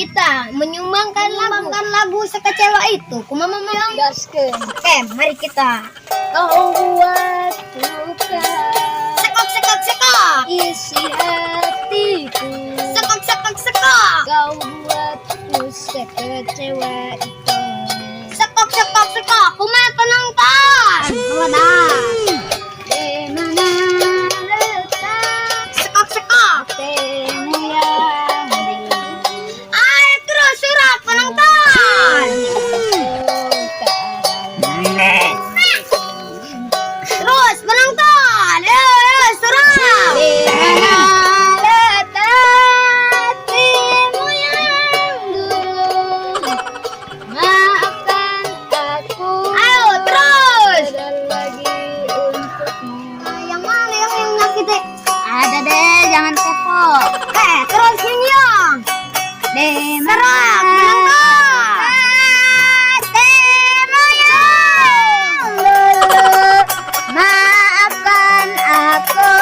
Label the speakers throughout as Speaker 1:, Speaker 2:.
Speaker 1: Kita menyumbangkan lagu Sekecewa Itu. Kumaha, Mamang?
Speaker 2: Gaskeun.
Speaker 1: Oke, mari kita.
Speaker 2: Kau buat luka
Speaker 1: Sekok sekok sekok.
Speaker 2: isi hatiku.
Speaker 1: Sekok sekok sekok.
Speaker 2: Kau buatku sekecewa itu.
Speaker 1: Sekok sekok sekok. Kumaha, penonton? Wadah.
Speaker 2: Di mana letak
Speaker 1: Sekok sekok.
Speaker 2: hatimu yang dulu?
Speaker 1: Ayo terus surat, penonton.
Speaker 2: Tak
Speaker 1: Terus, penonton. Ayo ayo surat.
Speaker 2: Di mana letak hatimu yang dulu? Maafkan aku.
Speaker 1: Ayo terus.
Speaker 2: Ada lagi untukmu.
Speaker 1: Yang mana yang sakit deh?
Speaker 2: Ada deh, jangan kepo.
Speaker 1: Eh, terus yang.
Speaker 2: Di
Speaker 1: Serak,
Speaker 2: mana
Speaker 1: penonton.
Speaker 2: hatimu yang dulu? Maafkan aku,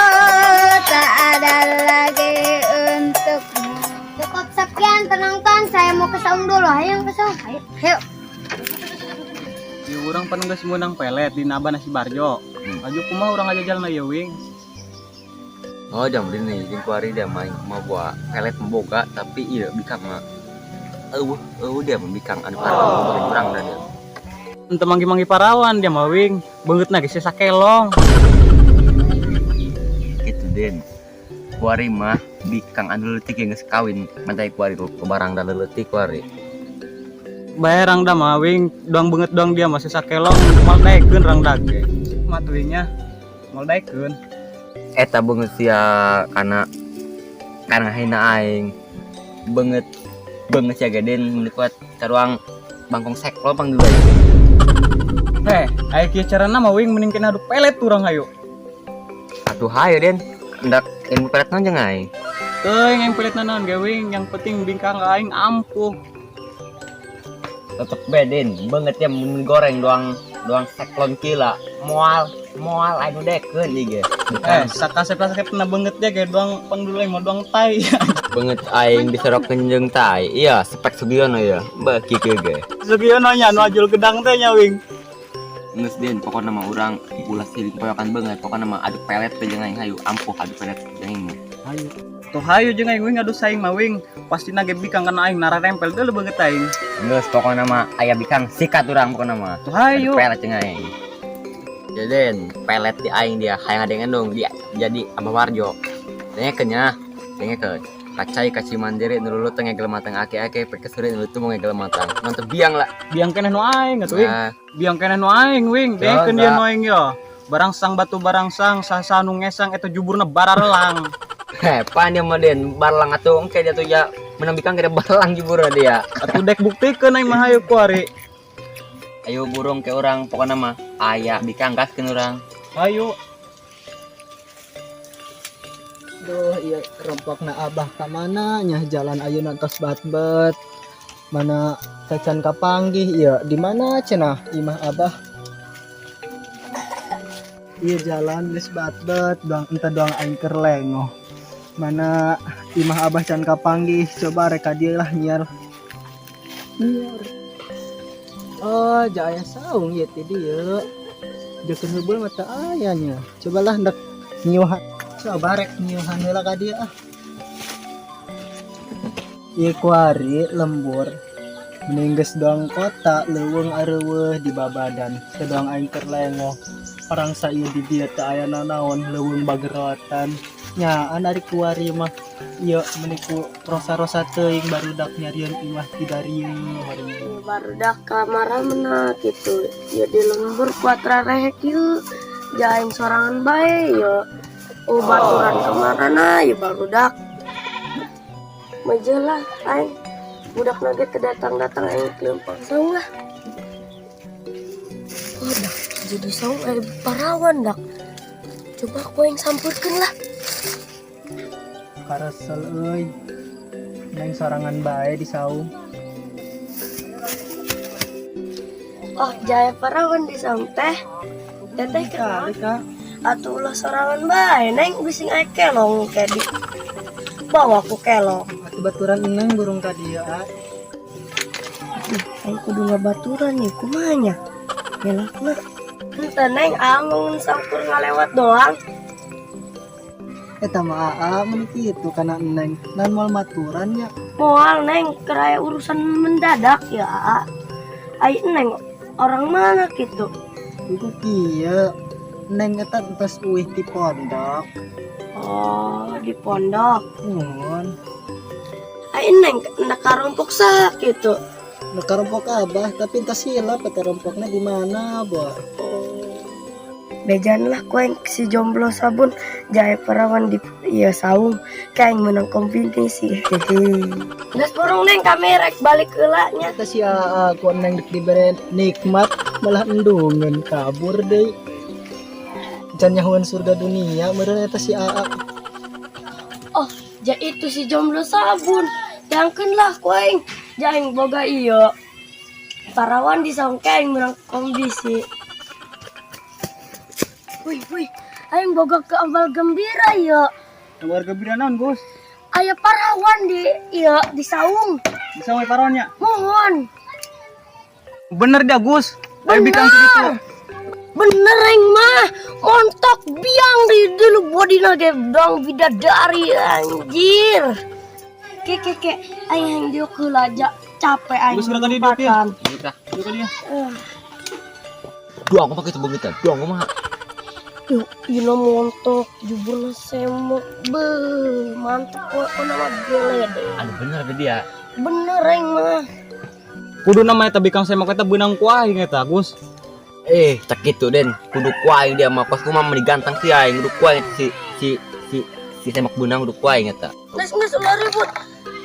Speaker 2: tak ada lagi untukmu.
Speaker 1: Cukup sekian, penonton, saya mau ke saung dulu. Ayo ke saung. Ayo. Ayo.
Speaker 3: Ieu urang pan geus meunang pelet di naba nasi barjo. Aju kumaha urang aja jalan ieu, Wing?
Speaker 4: Oh, jam ini jeung kuari dia main mau buat pelet memboga, tapi iya bikang mah eueuh eueuh, dia mah bikang anu parawan boleh kurang dah dia.
Speaker 3: Ente manggi-manggi parawan dia mah, Wing. Beungeutna geus sakelong.
Speaker 4: Gitu, Den. Kuari mah bikang anu leutik yang geus kawin mantai kuari ke barang da leutik kuari.
Speaker 3: Bae rangda mah, Wing, doang beungeut doang dia masih sakelong, moal daekeun rangda ge. Mah tuh, Wingnya moal daekeun.
Speaker 4: Eta beungeut sia kana hina aing, beungeut beungeut sia ge, Den, mun kuat caruang bangkong seklo pang dulu.
Speaker 3: Heh, aya kieu carana mah, Wing, mending kena adu pelet urang, hayu.
Speaker 4: Atuh hayu, Den, hendak ilmu pelet naon jeung aing?
Speaker 3: Teuing yang pelet naon ge, Wing, yang penting bingkang aing ampuh.
Speaker 4: Tetep bedin banget ya, mun goreng doang doang seklon kila moal moal anu dekeun ieu ge.
Speaker 3: Eh, sakasep-kasep na beungeut dia ge doang pangdulai mau doang tai.
Speaker 4: Beungeut aing disorokkeun jeung tai, iya spek Sugiono ya baki kieu ge.
Speaker 3: Sugiono nya nu ajul gedang teh nya, Wing.
Speaker 4: Geus, Den, pokokna mah urang ulah siling poyokan beungeut, pokokna mah adu pelet teh jeung aing, hayu ampuh adu pelet jeung aing.
Speaker 3: Hayu. Tuh hayu jeung aing, Wing, adu saing mah, Wing. Pasti ge bikang kana aing nararempel deuleu beungeut aing.
Speaker 4: Geus, pokokna mah aya bikang sikat urang, pokokna mah.
Speaker 3: Tuh hayu.
Speaker 4: Adu pelet jeung aing. Ya, Den, pelet di aing dia hayang ada yang dia jadi Abah Warjo. Dengekeun nya, dengekeun. Kacai kaci mandiri nululu tengah gelematan ake-ake pekesuri nululu tuh mau gelematan. Mantep biang lah.
Speaker 3: Biang keneh nu aing atuh, Wing.
Speaker 4: Nah,
Speaker 3: Biang keneh nu aing, Wing. Dengekeun dia
Speaker 4: enggak.
Speaker 3: Nu aing yo. Barangsang batu barangsang sasa nu ngesang eta juburna bararelang.
Speaker 4: Heh, pan dia mah, Den, barlang atuh engke dia tuh ya menang bikang kira barlang juburna dia.
Speaker 3: Atuh dek buktikeun aing mah, hayu kuari.
Speaker 4: Ayo burung ke orang, pokoknya mah aya bikang gaskeun urang.
Speaker 3: Hayu.
Speaker 5: Duh, iya rompokna abah ka mana nya? Jalan ayeuna tos batbet. Mana tacan kapanggih ieu, di mana cenah imah abah? Iya, jalan geus batbet doang ente doang aing keur lengoh. Mana imah abah can kapanggih, coba rek ka dieu lah nyiar. Nyiar. Oh, jaya saung ieu teh dieu. Jeukeun heubeul mah teu aya nya. Cobalah hendak nyiuhan. Coba rek nyiuhan heula ka dieu ah. Ieu kuari lembur. Mending geus doang kota leuweung areuweuh di babadan. Sedang aing keur lengoh. Parangsa ieu di dieu teu aya nanaon, leuweung bagerotan. Nyaan ari kuari mah ieu meniku rosa-rosa teuing barudak nyarian imah ti darieu.
Speaker 6: Barudak kamar mana gitu ya, di lembur kuat rarehek yuk jaing sorangan bae yo. Oh, baturan kamarana ya barudak majalah aing budak nage teu datang-datang, aing kelempang saung lah. Oh, dak jadi saung aya parawan dak, coba aku yang sampurkeun lah.
Speaker 5: Karesel euy. Neng sorangan bae di saung.
Speaker 6: Oh, jaya parawan di saung teh teteh kenal.
Speaker 5: Kali kak.
Speaker 6: Atuh ulah sorangan bae, Neng, bising aya kelong kayak di bawa ku kelong.
Speaker 5: Atuh. Baturan neng burung ka dieu ah.
Speaker 6: Aing kudu ngabaturan nih, kumaha nya? Gelakna. Henteu Neng, amun saukur ngalewat doang.
Speaker 5: Eta mah aa mun kitu kana neng. Nan moal maturan nya.
Speaker 6: Moal Neng, keur aya urusan mendadak ya aa. Ai Neng orang mana gitu?
Speaker 5: Iku kieu. Neng eta entos uih ti pondok.
Speaker 6: Oh, di pondok.
Speaker 5: Mun.
Speaker 6: Ai Neng hendak karompok saha gitu.
Speaker 5: Nu karompok abah tapi entos hilap eta rompokna di mana, Bo?
Speaker 6: Bejan lah ku aing si jomblo sabun jahe perawan di iya saung kayak aing menang kompetisi. Hehehe. Geus burung Neng, kami rek balik heula nya.
Speaker 5: Eta si aa ku neng dek dibere nikmat malah endungeun kabur deui. Can nyahuan surga dunia meureun eta si aa.
Speaker 6: Oh, ja itu si jomblo sabun. Jangkeun lah ku aing. Ja aing boga iya. Parawan di saung ke aing menang kompetisi. Wih, wih, aing boga kabar gembira ya.
Speaker 3: Kabar gembira naon, Gus?
Speaker 6: Aya parawan di iya di saung.
Speaker 3: Bisa we parawannya.
Speaker 6: Mohon.
Speaker 3: Bener dah, Gus. Ayo bikang situ.
Speaker 6: Bener aing mah. Montok biang di dulu bodina ge dong bidadari anjir. Ke ke ke aing hayang diuk heula aja capek aing.
Speaker 3: Gus, gerak di diuk ya.
Speaker 6: Lompatan.
Speaker 3: Yuk ka dia.
Speaker 6: Eh,
Speaker 4: Duang mah kitu beungeut. Duang mah.
Speaker 6: Yuk, ina montok, juburna semok, be, mantap pokoknya mah gelede.
Speaker 4: Anu bener be dia.
Speaker 6: Bener aing mah.
Speaker 3: Kudu nama eta bikang semok eta beunang ku aing eta, Gus.
Speaker 4: Eh, tak gitu Den. Kudu ku aing dia mah pas kumaha meni ganteng si aing kudu ku aing si si si si semok beunang kudu ku aing eta.
Speaker 6: Geus geus ulah ribut.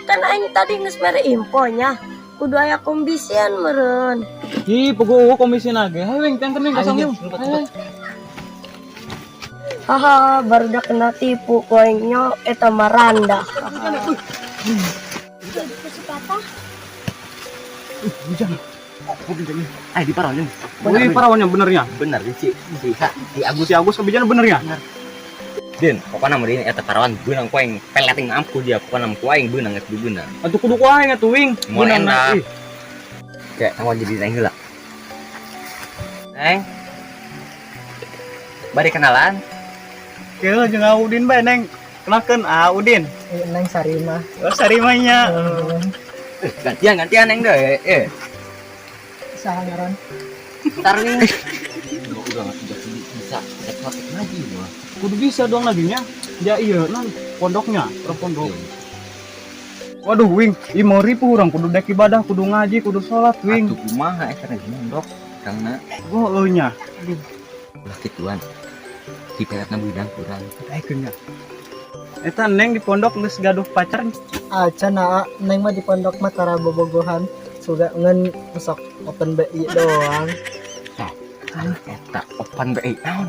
Speaker 6: Kan aing tadi geus mere infonya. Kudu aya kombisian meureun.
Speaker 3: Ih, puguh komisi nage. Hayu wing teh wing kosong
Speaker 4: Ayo,
Speaker 3: yuk.
Speaker 4: cepet,
Speaker 3: Ayo.
Speaker 6: Haha, baru dah kena tipu ku aing nya eta maranda.
Speaker 4: Ay di parawan.
Speaker 3: Wih, parawannya benernya.
Speaker 4: Bener si si si Agus
Speaker 3: Si Agus kebijakan benernya.
Speaker 4: Den, pokoknya mah eta parawan beunang ku aing peleting ampuh dia pokoknya mah ku aing beunang geus beunang.
Speaker 3: Atuh kudu ku aing atuh wing.
Speaker 4: Moal
Speaker 3: Beunang,
Speaker 4: enak.
Speaker 3: ih.
Speaker 4: Kayak tanggung jadi neng heula. Neng. Bari kenalan.
Speaker 3: Kieu jeung Udin bae, Neng. Kenalkeun ah Udin.
Speaker 5: Eh, neng Sarimah.
Speaker 3: Oh, sarimanya.
Speaker 4: Eh, gantian gantian neng deh. Eh,
Speaker 5: Saha ngaran?
Speaker 4: ntar nih. Udah udah bisa eksotik lagi mah.
Speaker 3: Kudu bisa dong laginya. Ya iya, non pondoknya, orang pondok. Waduh, wing, ih mau ripuh urang kudu dek ibadah, kudu ngaji, kudu sholat, wing.
Speaker 4: Atuh kumaha eta teh mondok karena
Speaker 3: Gua nya.
Speaker 4: ulah kituan. Di peletna beunang kurang.
Speaker 3: Daekeun nya. Eta Neng di pondok geus gaduh pacar.
Speaker 5: Acan aa, neng mah di pondok mah tara bobogohan. Suga ngan sok open BI doang.
Speaker 4: Eta open BI naon?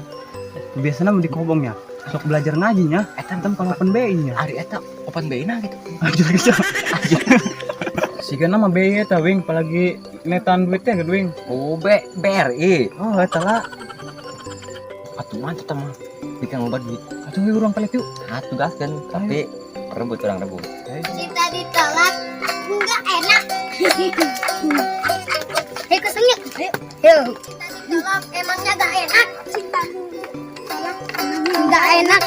Speaker 3: Biasanya mah di kobongnya. Sok belajar ngajinya,
Speaker 4: Eta
Speaker 3: eta kalau open BI nya.
Speaker 4: ari eta open BI na gitu.
Speaker 3: Anjir geus. Sigana mah BI eta wing, apalagi netan duitnya gitu wing.
Speaker 4: Oh, B BRI.
Speaker 3: Oh, eta lah.
Speaker 4: Atuh mantap mah. Bikin loba duit.
Speaker 3: Atuh we urang pelet yuk.
Speaker 4: Atuh gaskeun tapi rebut orang rebut.
Speaker 1: Cinta ditolak enggak enak. Hei kesengit. Ayo. Yuk. Cinta ditolak emangnya gak enak. Cinta ditolak enggak enak.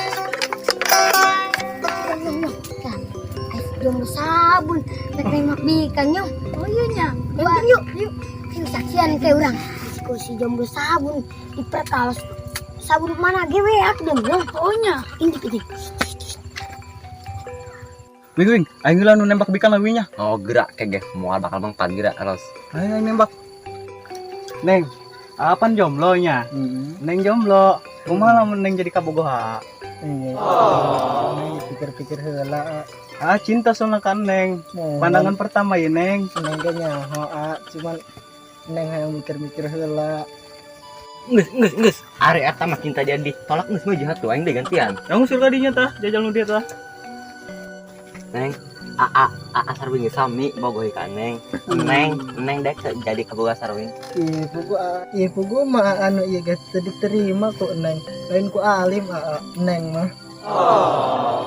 Speaker 1: Ayo jomblo sabun, rek nembak bikang yuk. Oh iya nya. Yuk yuk. Sing saksian kayak urang. Ku si jomblo sabun diperkalos sabun mana ge we aku jomblo. Oh nya. Intip intip.
Speaker 3: Wing wing, aing heula nu nembak bikang lah wingnya.
Speaker 4: Oh, gerak kege moal bakal mangpan gerak terus.
Speaker 3: Ayo aing nembak. Neng, apaan jomblonya? Neng jomblo. Kumaha lamun Neng jadi kabogoha?
Speaker 5: Iya. Neng dipikir-pikir heula.
Speaker 3: Ah, cinta soalnya kan Neng.
Speaker 5: Neng,
Speaker 3: Pandangan pertama ya Neng.
Speaker 5: neng ge nyaho a, cuman neng hayang mikir-mikir heula.
Speaker 4: Geus geus geus. Ari eta mah cinta jadi tolak geus mah jahat tuh aing deh gantian.
Speaker 3: Yang usul kadinya tah, jajal nu dia tah.
Speaker 4: Neng, a a a a sarwing sami bogoh ka Neng. Neng, Neng dek jadi kaboga sarwing.
Speaker 5: Ih, pugu a, ih pugu mah anu ieu ge teu diterima ku neng. Lain ku alim a, neng mah.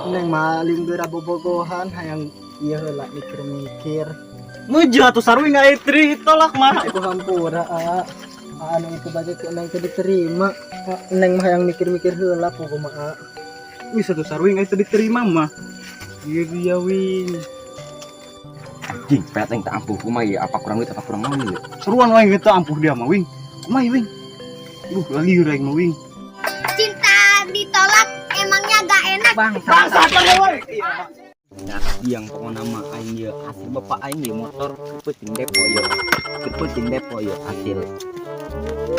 Speaker 5: Neng mah alim geura bobogohan hayang Iya heula mikir-mikir.
Speaker 3: Muja atuh sarwing aya tolak mah.
Speaker 5: Aku hampura, a. Anu itu bagi ku neng teu diterima. Neng mah yang mikir-mikir heula kumaha.
Speaker 3: Wih, satu sarwing aya teu diterima mah. Ieu dia wing.
Speaker 4: Anjing, pelet aing teu ampuh kumaha ieu? Apa kurang duit apa kurang naon ieu?
Speaker 3: Seruan wae teu ampuh dia mah wing. Kumaha ieu, wing? Lagi aing mah wing.
Speaker 1: Cinta ditolak emangnya gak enak.
Speaker 4: Bangsa yang pokokna mah aing ieu hasil bapak aing ieu motor kepeuting depo ieu. Kepeuting depo ieu hasil.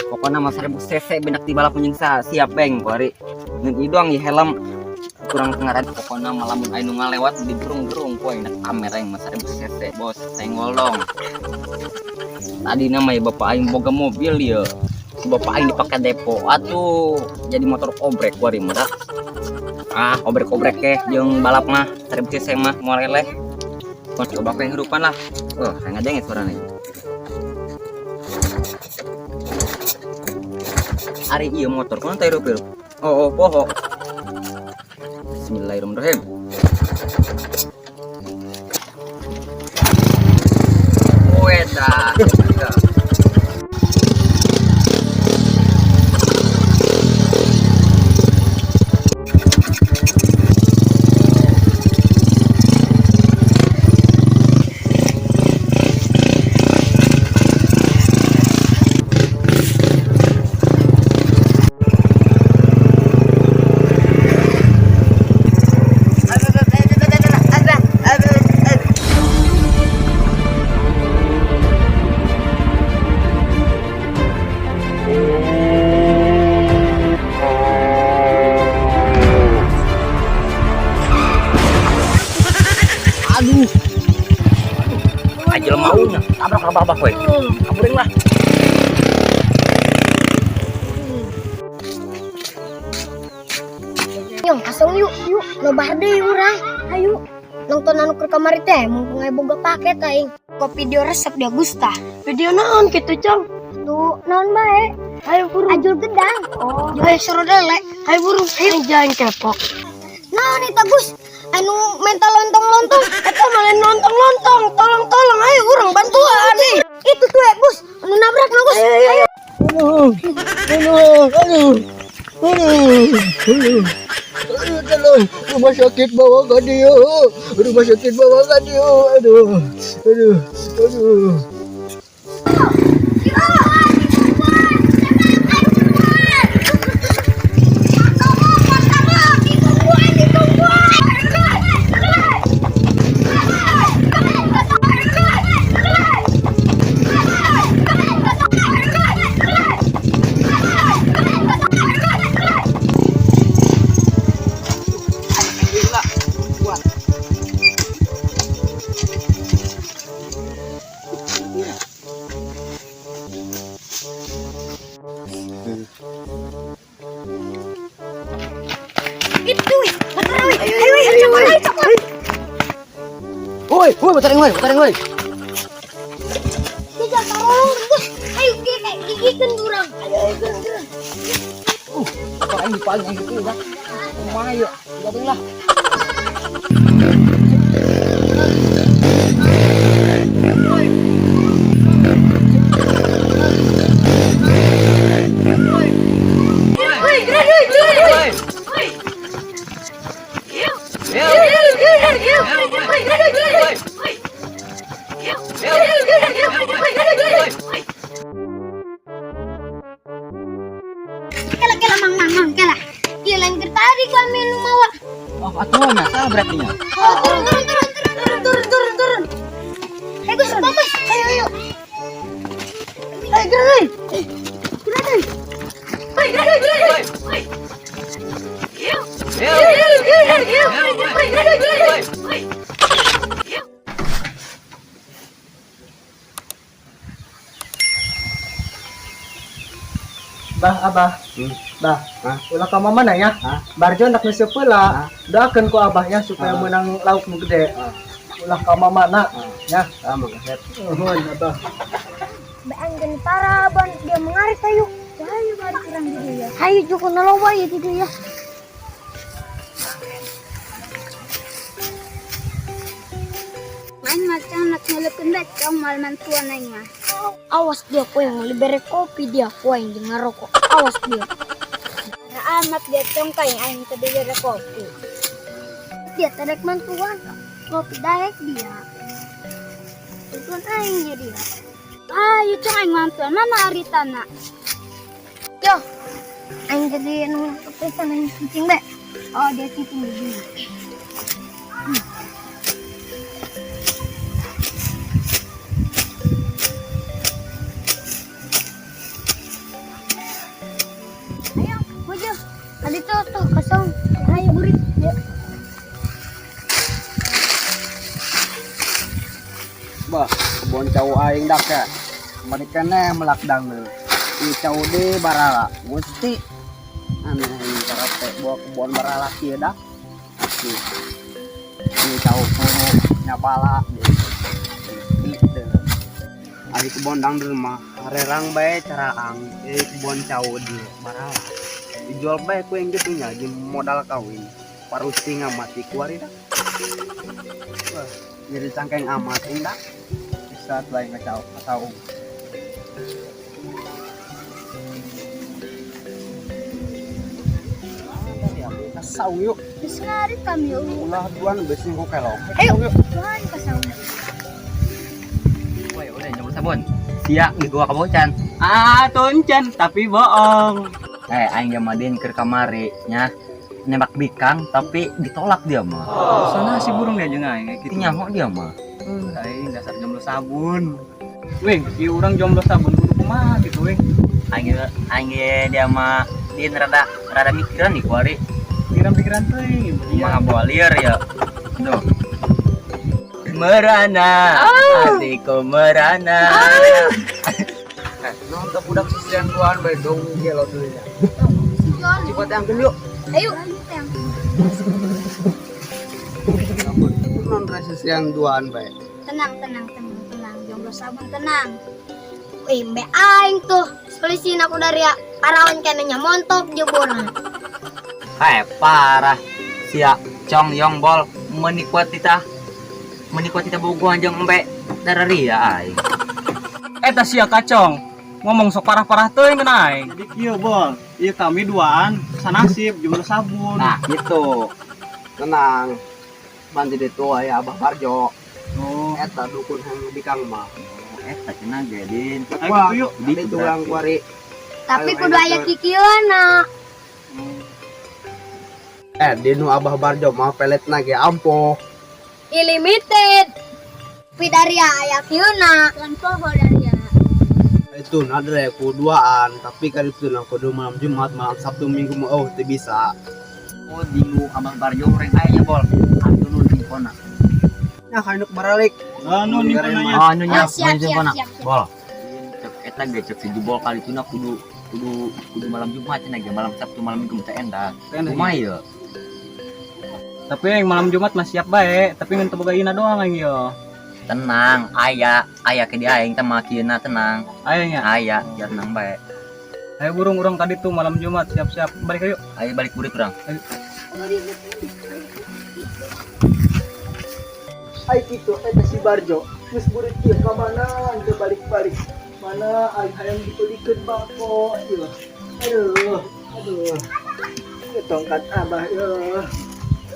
Speaker 4: Pokokna mah 1000 cc benak dibalap menyingsa siap beng kuari. Ngeun ieu doang ieu helm kurang pengaran pokokna mah lamun aing nu ngalewat digerung-gerung ku aing kamera aing mah 1000 cc bos tenggol dong. Tadi nama ya bapak aing boga mobil ieu. Bapak aing dipake depo atuh jadi motor obrek kuari mah dah. Ah, obrek-obrek ke jeung balap mah 1000 cc mah moal eleh. Kos coba pengen hirupan lah. Oh, kayak ngadenge suarana ieu. Ari ieu motor kunaon teh hirup-hirup? Oh, oh, poho. Bismillahirrahmanirrahim. Weda. Aduh. Aja maunya tabrak abah-abah we. Kaburin lah.
Speaker 1: Nyong, asong yuk, yuk, lobar deui urang. Ayo. Nonton anu keur kamari teh mumpung aya boga paket aing. Kok video resep dia Gusta.
Speaker 6: Video naon kitu, Cong?
Speaker 1: Tuh, naon bae?
Speaker 6: Ayo buru.
Speaker 1: Ajul gedang.
Speaker 6: Oh.
Speaker 1: Ayo seru dele.
Speaker 6: Ayo buru, ayo jangan kepo.
Speaker 1: Naon eta Gus? Anu mental lontong-lontong.
Speaker 6: Eta malah lontong-lontong. Tolong-tolong ayo urang bantuan.
Speaker 1: Itu tuh ya, Gus. Anu nabrak na Gus. Ayo.
Speaker 5: Aduh, aduh, aduh, aduh, aduh. Aduh, tolong, rumah sakit bawa ke dia, rumah sakit bawa ke dia, aduh, aduh, aduh.
Speaker 1: Itu, ayo, ayo, ayo, ayo.
Speaker 4: Woi, woi, bataring woi, bataring woi.
Speaker 1: Tidak tolong, Gus. Ayo, gigitkan urang. Ayo, ayo, gerang, gerang.
Speaker 4: Apa aing dipaling aing gitu dah. Kumaha yeuh? Gabung lah.
Speaker 6: Woi, gerak, woi, gerak, woi.
Speaker 1: Kela, kela, mang, mang, mang, kela. Iya, lain keur tadi ku ambil nu mawa.
Speaker 4: Oh, atuh nya salah berarti nya.
Speaker 1: Oh, turun, turun, turun, turun, turun, turun, turun. Ayo, Gus, Pamas. Ayo, ayo.
Speaker 6: Ayo gerak, woi. Gerak, woi. Woi, gerak, woi, woi.
Speaker 5: Bah, abah. Bah, ulah ka mana ya? Barjo hendak ngeuseupeuh lah. Doakeun ku abahnya supaya menang lauk nu gede. Ulah ka mana ya.
Speaker 3: Ah, mangga set.
Speaker 5: Nuhun, abah.
Speaker 1: Baangkeun paraban dia mengarik ayo. Ayo bari kurang di dia. Hayu joko naloba ya di dia.
Speaker 2: Aing mah can nak nyeleukeun bae cong moal mantuan aing mah.
Speaker 1: Awas dia ku yang mau dibere kopi dia ku yang jeung ngarokok. Awas dia.
Speaker 2: Parah amat dia cong ka aing aing teu dibere kopi.
Speaker 1: Dia tadek mantuan. Kopi daek dia. Mantuan aing ya dia.
Speaker 2: Ayo cong aing mantuan mana aritana?
Speaker 1: Yo. Aing jadi nu kepisan aing cicing bae. Oh dia cicing di sini. Ayo, maju. Tadi tuh tuh kosong. Ayo burit. Yuk.
Speaker 5: Bah, kebon cau aing dak ya. Mari keneh melak dangdeu. Ieu cau de barala. Gusti. Aneh aing karate bawa kebon barala kieu dak. Ih. Ieu cau kuru nyapala. Gusti deh. Ari kebon dangdeu mah harerang bae caraang. Ieu kebon cau de barala. Dijual bae ku yang gitu nya jeung modal kawin. Parusing amat di kuari dak. Wah, jadi cangkeng amat aing dak. Bisa lain ngacau atau kasau yuk.
Speaker 2: Geus ngarit kami eueuh.
Speaker 5: Ulah duan besi ku kelok.
Speaker 1: Ayo.
Speaker 5: Yuk.
Speaker 2: Tuhan kasaung.
Speaker 4: Woi, udah jomblo sabun. Sia geus gua kabocan.
Speaker 3: Ah, tuncan tapi bohong.
Speaker 4: Eh, aing jeung Madin keur kamari nya nembak bikang tapi ditolak dia mah.
Speaker 3: Sana si burung dia jeung aing kayak
Speaker 4: Itu
Speaker 3: gitu.
Speaker 4: nyaho dia mah.
Speaker 3: Aing dasar jomblo sabun. Wing, si urang jomblo sabun kudu kumaha gitu, Wing.
Speaker 4: Aing aing ge dia mah din rada rada mikiran nih kuari.
Speaker 3: Pikiran-pikiran teuing.
Speaker 4: Kumaha bawa liar ya. Duh. Merana, hatiku merana.
Speaker 5: Eh, non ke budak sisian duan bae dong gelo dulu ya. Cepat angkeun yuk.
Speaker 1: Ayo.
Speaker 5: Non sisian duan bae.
Speaker 2: Tenang, tenang, tenang, tenang. Jomblo sabun tenang.
Speaker 1: Wih, mbe aing tuh. Solusin aku dari ya. Parawan kenanya montok jeborna.
Speaker 4: Hai, parah. Sia cong yong bol menikmati tah. Menikmati tah bogohan jeung embe darah ria aing.
Speaker 3: Eta sia kacong. Ngomong sok parah-parah teuing kana aing. Jadi kieu, Bol. Ieu kami duaan sanasib jomblo sabun.
Speaker 4: Nah, gitu.
Speaker 5: Tenang. Bantu itu aya Abah Barjo.
Speaker 3: Oh,
Speaker 5: Eta dukun hayang bikang mah.
Speaker 4: Eta cenah ge din.
Speaker 3: ayo gitu yuk.
Speaker 5: Di urang kuari.
Speaker 1: Tapi
Speaker 5: Ayo,
Speaker 1: kudu
Speaker 5: ayo,
Speaker 1: aya
Speaker 5: ayo.
Speaker 1: kikieuna.
Speaker 5: Eh, dinu Abah Barjo mah peletna ge ampuh.
Speaker 1: Illimited. Tapi dari aya kieuna.
Speaker 2: Tuan poho dari ya.
Speaker 5: Itu nada ku duaan, tapi kan itu nah kudu malam Jumat, malam Sabtu, Minggu mah oh teu bisa.
Speaker 4: Oh, dinu Abah Barjo urang aya nya bol. Atuh nu dipona.
Speaker 5: Nah, hayang baralik.
Speaker 3: Anu nih nanya.
Speaker 4: Oh, anu nya,
Speaker 2: Oh, siap,
Speaker 4: anu
Speaker 2: siap,
Speaker 4: dipona.
Speaker 2: siap, siap.
Speaker 4: Bol. Cek eta ge cek si jebol kali itu na kudu kudu kudu malam Jumat cenah ge malam Sabtu malam Minggu teh endah. Kumaha ieu?
Speaker 3: Tapi yang malam Jumat mah siap bae, tapi ngan teu boga ina doang aing yo.
Speaker 4: Tenang, aya, aya ke dia aing teh mah kieuna tenang.
Speaker 3: Aya nya.
Speaker 4: Aya, ya tenang bae.
Speaker 3: Ayo burung urang tadi tuh malam Jumat siap-siap balik ayo.
Speaker 4: Ayo balik burit urang.
Speaker 5: Ai kitu eta si Barjo. Geus burit ieu ka mana teu balik-balik. Mana aing hayang dipelikeun bako ieu. Aduh, aduh. Ieu tongkat abah ieu.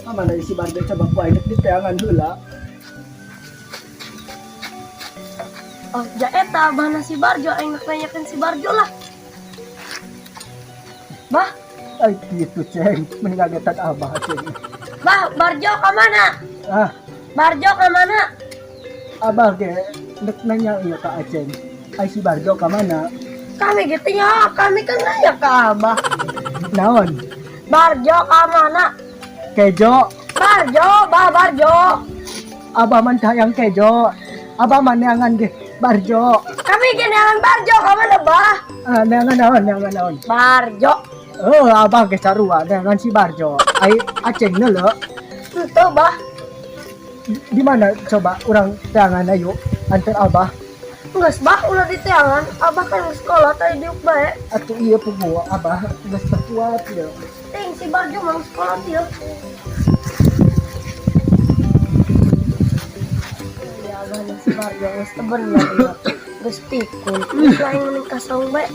Speaker 5: Mana si Barjo coba ku aing diteangan heula.
Speaker 6: Oh, ja eta abahna si Barjo aing nak nanyakeun si Barjo lah. Bah,
Speaker 5: Ai kitu ceng, mending ngagetan abah ceng.
Speaker 6: bah, Barjo ka mana?
Speaker 5: Ah,
Speaker 6: Barjo ka mana?
Speaker 5: abah ge nek nanya ieu ka Aceng. Ai si Barjo ka mana?
Speaker 6: Kami gitu ya, kami kan nanya ke abah.
Speaker 5: Naon?
Speaker 6: Barjo ka mana?
Speaker 5: Kejo.
Speaker 6: Barjo, bah Barjo.
Speaker 5: Abah man hayang kejo. Abah man neangan ge Barjo.
Speaker 6: Kami ge neangan Barjo ka mana, bah?
Speaker 5: Ah, neangan naon, neangan naon.
Speaker 6: Barjo.
Speaker 5: Oh, abah ge sarua neangan si Barjo. Ai Aceng neuleu.
Speaker 6: Tuh, bah.
Speaker 5: Di mana coba urang teangan ayo antar abah.
Speaker 6: Geus bah ulah diteangan, abah kan geus sekolah tadi diuk bae.
Speaker 5: Atuh ieu pugu abah geus terkuat ieu.
Speaker 6: Ting si Barjo mau sekolah dia. Abah si Barjo geus teu bener ya. Geus pikun. Geus lah, aing mending ka saung bae.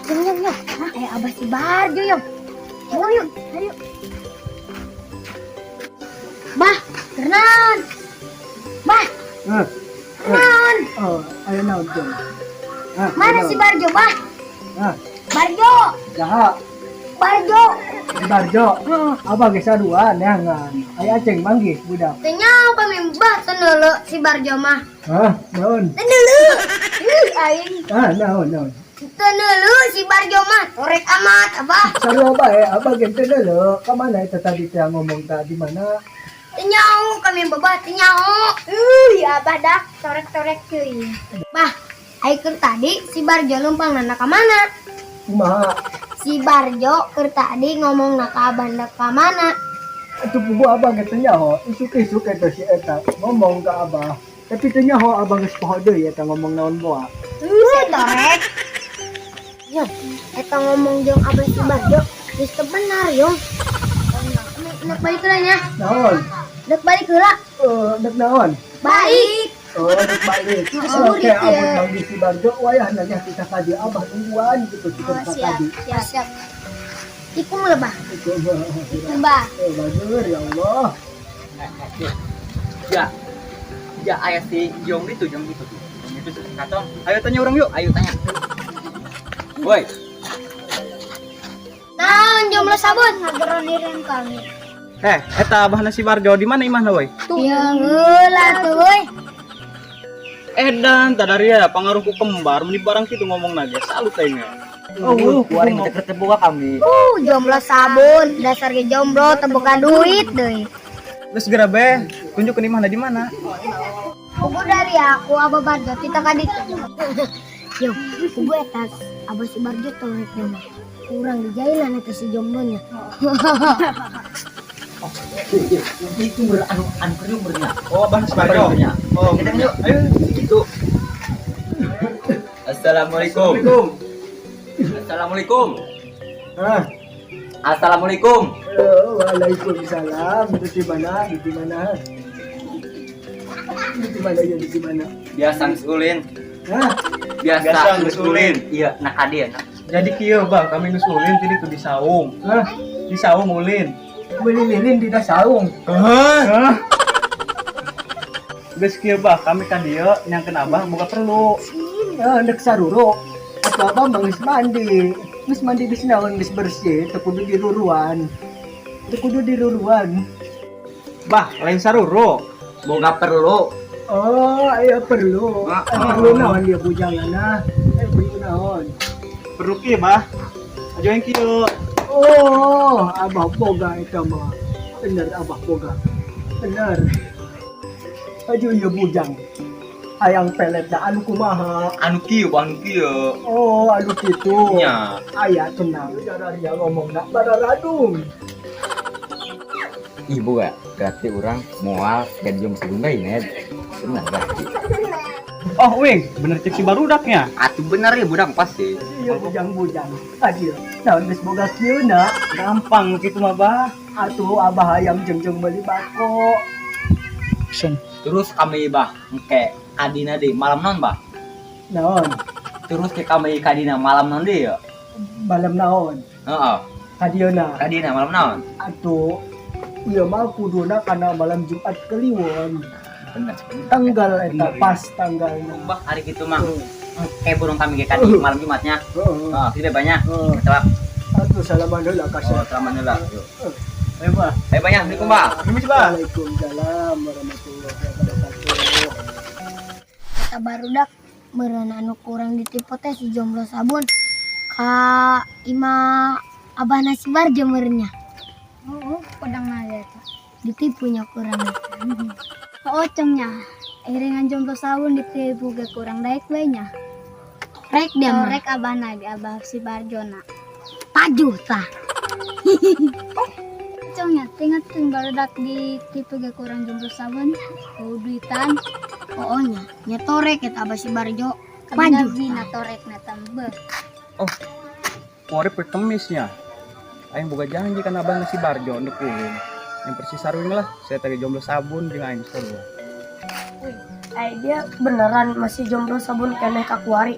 Speaker 1: Yuk, yuk, yuk. Eh, Abah si Barjo, yuk. Ayo, yuk. Ayo. Bah, kenaon. Bah,
Speaker 5: Ah,
Speaker 1: kenaon.
Speaker 5: oh, ayo naon, Jong? Ah,
Speaker 1: Mana
Speaker 5: ayo
Speaker 1: si
Speaker 5: naon?
Speaker 1: Barjo, Bah?
Speaker 5: Ah,
Speaker 1: Barjo,
Speaker 5: jaha,
Speaker 1: Barjo.
Speaker 5: si Barjo. Abah geus sarua neangan. Aya aceng manggih budak.
Speaker 1: Teu nyaho kami, Bah, teu neuleu si Barjo mah.
Speaker 5: Hah, naon?
Speaker 1: Teu neuleu. Ih, aing
Speaker 5: Ah, naon, naon.
Speaker 1: teu neuleu si Barjo mah. Torek amat, Abah.
Speaker 5: Sarua bae, abah ge teu deuleu. Ka mana eta tadi teh ngomong tadi mana?
Speaker 1: Teu nyaho kami, Babah, teu nyaho.
Speaker 2: Ih, abah dah torek-torek cuy.
Speaker 1: Bah, ai keur tadi si Barjo leumpang ka mana?
Speaker 5: Kumaha?
Speaker 1: Si Barjo keur tadi ngomong ka Abah ka mana?
Speaker 5: Atuh puguh abah ge teu nyaho, isuk-isuk eta si eta ngomong ka abah. Tapi teu nyaho, abah geus poho deui eta ngomong naon boa.
Speaker 1: Torek. Yo, eta ngomong jeung Abah si Barjo geus teu benar, yo. Nek balik heula nya.
Speaker 5: Naon?
Speaker 1: Nek balik heula.
Speaker 5: Eh, nek naon?
Speaker 1: Balik.
Speaker 5: Oh, nek balik.
Speaker 1: Oh,
Speaker 5: Oke,
Speaker 1: gitu ya.
Speaker 5: amun manggih si Barjo wayahna nya kita ka dieu, abah nungguan gitu kita
Speaker 2: Oh,
Speaker 5: ka
Speaker 2: siap,
Speaker 5: tadi.
Speaker 2: siap.
Speaker 1: Siap. Tikung lah, Bah.
Speaker 5: Itu
Speaker 1: Tikung, Bah.
Speaker 5: Eh, bagus ya Allah.
Speaker 4: Ya. Ya, aya si Jong itu, Jong itu tuh. Jong itu tuh katong.
Speaker 3: Ayo tanya orang yuk.
Speaker 4: Ayo tanya. Woi,
Speaker 1: Naon jomblo sabun?
Speaker 2: Ngageronirin kami.
Speaker 3: Eh, eta abahna si Barjo di mana imahna, woi?
Speaker 1: Ya heula tuh, woi.
Speaker 3: Edan, tadaria pangaruh ku kembar meni barang kitu ngomong ge salut aing. Oh,
Speaker 4: kuaring teu terbuka kami.
Speaker 1: Jomblo sabun, dasar ge jomblo teu boga duit deui.
Speaker 3: Geus segera be, tunjukkeun imahna di mana.
Speaker 1: Puguh dari aku Abah Barjo kita ka ditu. Yo, puguh eta Abah si Barjo torek mah. Kurang dijailan eta si jomblonya.
Speaker 4: Itu ber anu anu keur bernya.
Speaker 3: Oh, abahna si Barjo.
Speaker 4: Barjonya.
Speaker 3: Oh,
Speaker 4: Kita yuk.
Speaker 3: Ayo.
Speaker 4: Gitu. Assalamualaikum.
Speaker 3: Assalamualaikum.
Speaker 4: Assalamualaikum.
Speaker 5: Ah,
Speaker 4: Assalamualaikum.
Speaker 5: eh, waalaikumsalam. Itu di mana? Di mana? Di mana ya? Di mana?
Speaker 4: Biasa geus ulin.
Speaker 5: Hah?
Speaker 4: Biasa,
Speaker 3: Biasa geus ulin.
Speaker 4: Iya, nah kadi ya. Nah.
Speaker 3: Jadi kieu, Bang, kami geus ulin tadi tuh di saung.
Speaker 5: Hah?
Speaker 3: Di saung ulin.
Speaker 5: Beli lilin di saung.
Speaker 3: Hah? Geus kieu, Bah, kami ka dieu nyangkeun Abah boga perlu.
Speaker 5: Ya, ndek saruru. Atau abah mah geus mandi. Geus mandi geus naon, geus bersih, teu kudu diruruan. Teu kudu diruruan.
Speaker 3: Bah, lain saruru.
Speaker 4: Boga perlu.
Speaker 5: Oh, aya perlu.
Speaker 4: Ah,
Speaker 5: Aya perlu naon dia bujangana? Aya perlu naon?
Speaker 3: Perlu kieu, Bah. Aja yang kieu.
Speaker 5: Oh, abah boga eta mah. Bener abah boga. Bener. Aduh ya bujang. Hayang pelet da anu kumaha?
Speaker 4: Anu kieu, Bah, anu kieu.
Speaker 5: Oh, anu kitu.
Speaker 4: Nya.
Speaker 5: Aya tenang. Dia ngomong nak bararadung.
Speaker 4: Ih, boga. Berarti orang moal jadi jong segunda ini. Benar berarti.
Speaker 3: Oh, wing, bener cek si barudaknya.
Speaker 4: Atuh bener ya budak pasti.
Speaker 5: Iya bujang-bujang. Hadir. Naon geus boga kieu na?
Speaker 3: Gampang gitu mah, Bah.
Speaker 5: Atuh abah hayang jengjeng beli bako.
Speaker 4: Terus kami bah engke kadina deh malam non bah.
Speaker 5: Naon?
Speaker 4: Terus ke kami kadina malam non deh ya.
Speaker 5: Malam naon?
Speaker 4: Heeh.
Speaker 5: Kadieuna.
Speaker 4: Kadina malam naon?
Speaker 5: Atuh ieu mah kuduna kana malam Jumat Kliwon.
Speaker 4: Bener.
Speaker 5: Tanggal eta
Speaker 3: Bener, ya.
Speaker 5: pas tanggalna.
Speaker 4: Bah hari gitu mah engke burung kami ke kadi malam Jumatnya.
Speaker 5: Heeh.
Speaker 4: Heeh, tidak banyak.
Speaker 5: Heeh.
Speaker 4: Coba.
Speaker 5: Atuh salaman heula ka
Speaker 4: Oh, salaman heula. Yuk.
Speaker 3: Ayo, Bah.
Speaker 4: Ayo banyak, Assalamualaikum, Bah.
Speaker 3: Permisi, Bah.
Speaker 5: Waalaikumsalam warahmatullahi wabarakatuh.
Speaker 1: Eta barudak meureun anu kurang ditipu teh si jomblo sabun ka imah Abah si Barjo meureun nya.
Speaker 2: Oh, pedang naga eta.
Speaker 1: Ditipunya kurang.
Speaker 2: Oh, nya. Iringan jomblo sabun ditipu ge kurang daek bae nya.
Speaker 1: Rek dia mah.
Speaker 2: Torek abah naga abah si Barjona.
Speaker 1: Pajuh tah.
Speaker 2: Congnya tinggal ting barudak ditipu ge kurang jomblo sabun. Oh, duitan.
Speaker 1: Oh nya, nya torek eta Abah si Barjo. Pajuh.
Speaker 2: Kabina bina torek na tambah.
Speaker 3: Muari poe Kemisnya. Aing boga janji kan abang si Barjo ndek ulin. Yang persis sarwing lah. Saya tadi jomblo sabun jeung aing sarua.
Speaker 6: Eh, dia beneran masih jomblo sabun keneh kakuari.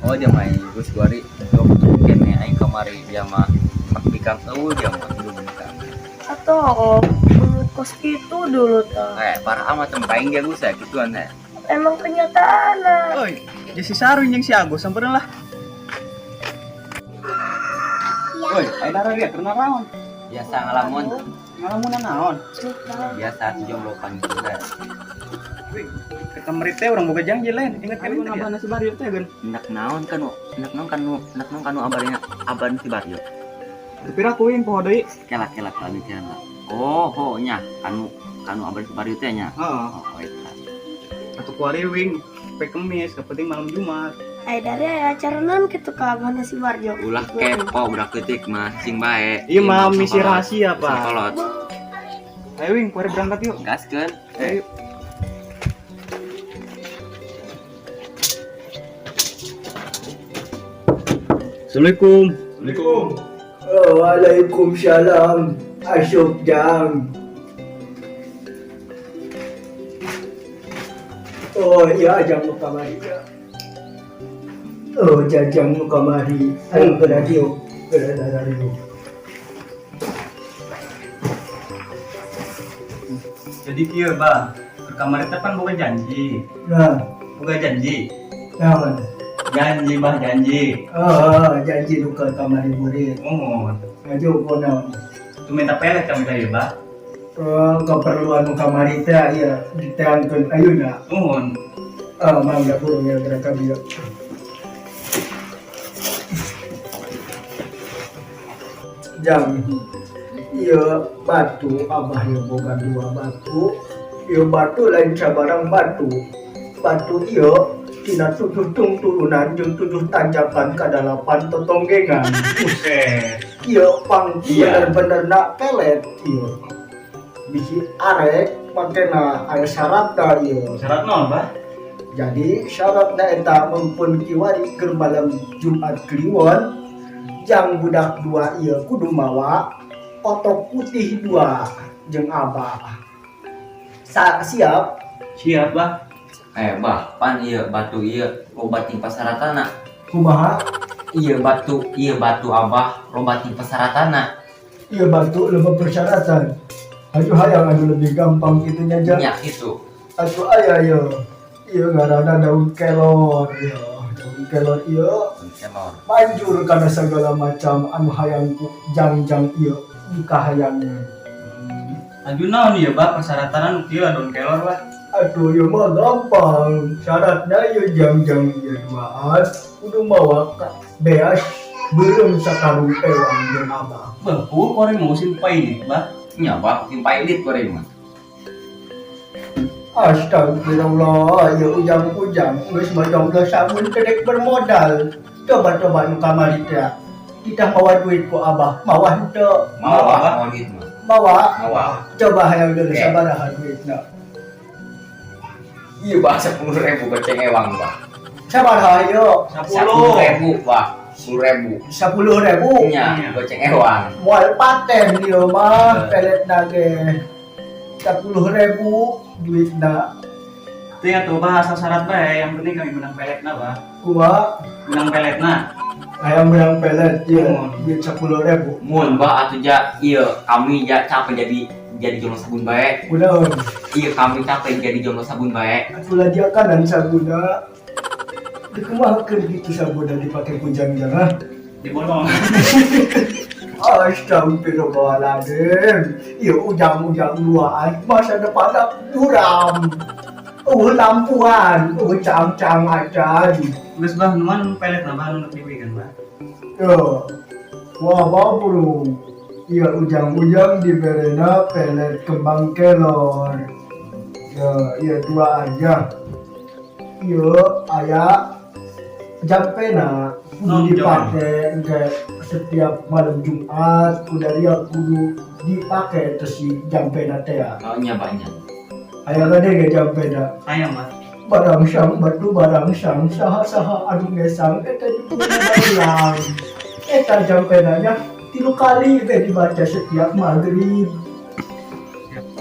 Speaker 4: Oh, dia main Gus kuari dok kene aing kamari dia mah mak bikang eueuh dia mah dulu bikang.
Speaker 6: Atau oh, beungeut kos kitu dulu tah.
Speaker 4: Eh, parah amat tempat aing dia Gus ya gituan ya.
Speaker 6: Emang kenyataan.
Speaker 3: Oi, jeung si Sarwing jeung si Agus sampeurna lah. Oi, aing darah dia keur naraon?
Speaker 4: Biasa ngalamun,
Speaker 3: Ngalamunan naon?
Speaker 4: Biasa si jomblo pan gitu ya.
Speaker 3: Wih, ketemu teh urang boga janji lain. Ingat kan itu abah si Baryo teh geun.
Speaker 4: Hendak naon kan nu, hendak naon kan nu, hendak naon kan nu abarnya aban si Baryo.
Speaker 3: Tapi aku yang poho deui.
Speaker 4: Kela kela kela kela. Oh, oh nya kanu kanu aban si Baryo teh nya.
Speaker 3: Heeh.
Speaker 4: Oh, oh eta.
Speaker 3: Atuh kuari wing pe kemis, kepenting malam Jumat.
Speaker 6: Eh, dari acara naon kitu ka abahna si Barjo?
Speaker 4: Ulah kepo budak leutik mah sing bae.
Speaker 3: Iya mah misi rahasia, Pak.
Speaker 4: Kolot.
Speaker 3: Ayo wing, kuari berangkat yuk.
Speaker 4: Gaskeun.
Speaker 3: Ayo. Assalamualaikum. Assalamualaikum.
Speaker 5: Oh, waalaikumsalam. Asup jang. Oh iya jang nu kamari. Oh jajang nu kamari. Ayo ke radio. Ke radio.
Speaker 3: Jadi kieu, Bah. Kamari teh pan boga janji.
Speaker 5: Nah,
Speaker 3: Boga janji.
Speaker 5: naon?
Speaker 3: Janji, Bah, janji.
Speaker 5: Oh, janji nu ke kamari murid.
Speaker 3: Mohon.
Speaker 5: Ngaju naon?
Speaker 3: Tuh minta pelet kami tadi, Bah.
Speaker 5: Oh, keperluan nu kamari teh ieu diteangkeun ayeuna.
Speaker 3: Mohon.
Speaker 5: Ah, mangga buru ya gerak ka dieu. Jang, ieu batu abah ieu boga dua batu. Ieu batu lain sabarang batu. Batu ieu tina tujuh tungturunan jeung tujuh tanjakan kadalapan totonggengan.
Speaker 3: Buset.
Speaker 5: Ieu pang
Speaker 4: Iya.
Speaker 5: bener-bener nak pelet ieu. Bisi arek makena aya syaratna ieu.
Speaker 3: Syarat naon, Bah?
Speaker 5: Jadi syaratna eta mumpun kiwari keur malam Jumat Kliwon jang budak dua ieu kudu mawa otok putih dua jeung abah. Siap?
Speaker 3: Siap, Bah.
Speaker 4: Eh, bah, pan ieu batu ieu loba ting pasaratana.
Speaker 5: Kumaha?
Speaker 4: Ieu batu abah loba ting pasaratana.
Speaker 5: Ieu batu loba persyaratan. Aduh hayang anu lebih gampang kitu nya jang.
Speaker 4: Nya kitu.
Speaker 5: Atuh aya ieu. Ieu ngaranna daun kelor ieu. Daun kelor ieu
Speaker 4: Kelor.
Speaker 5: manjur kana segala macam anu hayang ku jang-jang ieu dikahayangan.
Speaker 3: Aju naon ieu, Bah? Persyaratan nu kieu daun kelor, Bah.
Speaker 5: Aduh, ieu mah gampang. Syaratnya ieu jang-jang ieu duaan kudu mawa ka beas beureum sakarung ewang jeung abah.
Speaker 3: Bah, ku kuari mau usin ini, Bah.
Speaker 4: Nya bah, ting pailit kuari mah.
Speaker 5: Astagfirullah, ya ujang-ujang geus mah jomblo sabun kedek bermodal. Coba-coba nu kamari teh. Kita mawa duit ku abah, mawa henteu?
Speaker 4: Mawa,
Speaker 3: Bah.
Speaker 4: mawa duit mah.
Speaker 5: Mawa.
Speaker 4: Mawa.
Speaker 5: Coba hayang deui
Speaker 4: Oke.
Speaker 5: sabaraha duitna.
Speaker 4: Iya bah, 10.000 goceng ewang bah.
Speaker 5: Sabaraha ieu?
Speaker 4: 10.000 bah, 10.000.
Speaker 5: 10.000.
Speaker 4: Nya, goceng ewang.
Speaker 5: Moal paten ieu mah peletna ge. 10.000 duitna.
Speaker 3: Itu ya tuh bahasa syarat bae, yang penting kami menang peletna, Bah.
Speaker 5: Kumaha?
Speaker 3: Menang peletna.
Speaker 5: Hayang menang pelet ieu
Speaker 3: Hmm.
Speaker 5: duit 10.000.
Speaker 4: Mun bah atuh ja, iya kami ja capek jadi jomblo sabun bae.
Speaker 5: Kunaon?
Speaker 4: Iya kami capek jadi jomblo sabun bae.
Speaker 5: Atuh lah dia kanan sabuna. Dikumahakeun gitu sabuna dipake ku jang-jang ah.
Speaker 3: Dibolong.
Speaker 5: Astagfirullahaladzim. Ieu ujang-ujang duaan masa depan buram. Eueuh lampuan, eueuh cang-cang acan.
Speaker 3: Geus bah, numan peletna bah nu diberikan, Bah.
Speaker 5: Yo. Wah, buru. Iya ujang-ujang diberena pelet kembang kelor. Ya, iya dua aja. Iya, aya jampena kudu
Speaker 3: Oh,
Speaker 5: dipake engke setiap malam Jumat kudu dia kudu dipake terus si jampena teh ya.
Speaker 4: Oh nya banyak.
Speaker 5: Aya gade ge jampena.
Speaker 3: Ayam, Bah.
Speaker 5: Barang sang batu barang sang saha-saha anu ngesang eta diulang. Eta jampenanya 3 kali be dibaca setiap maghrib.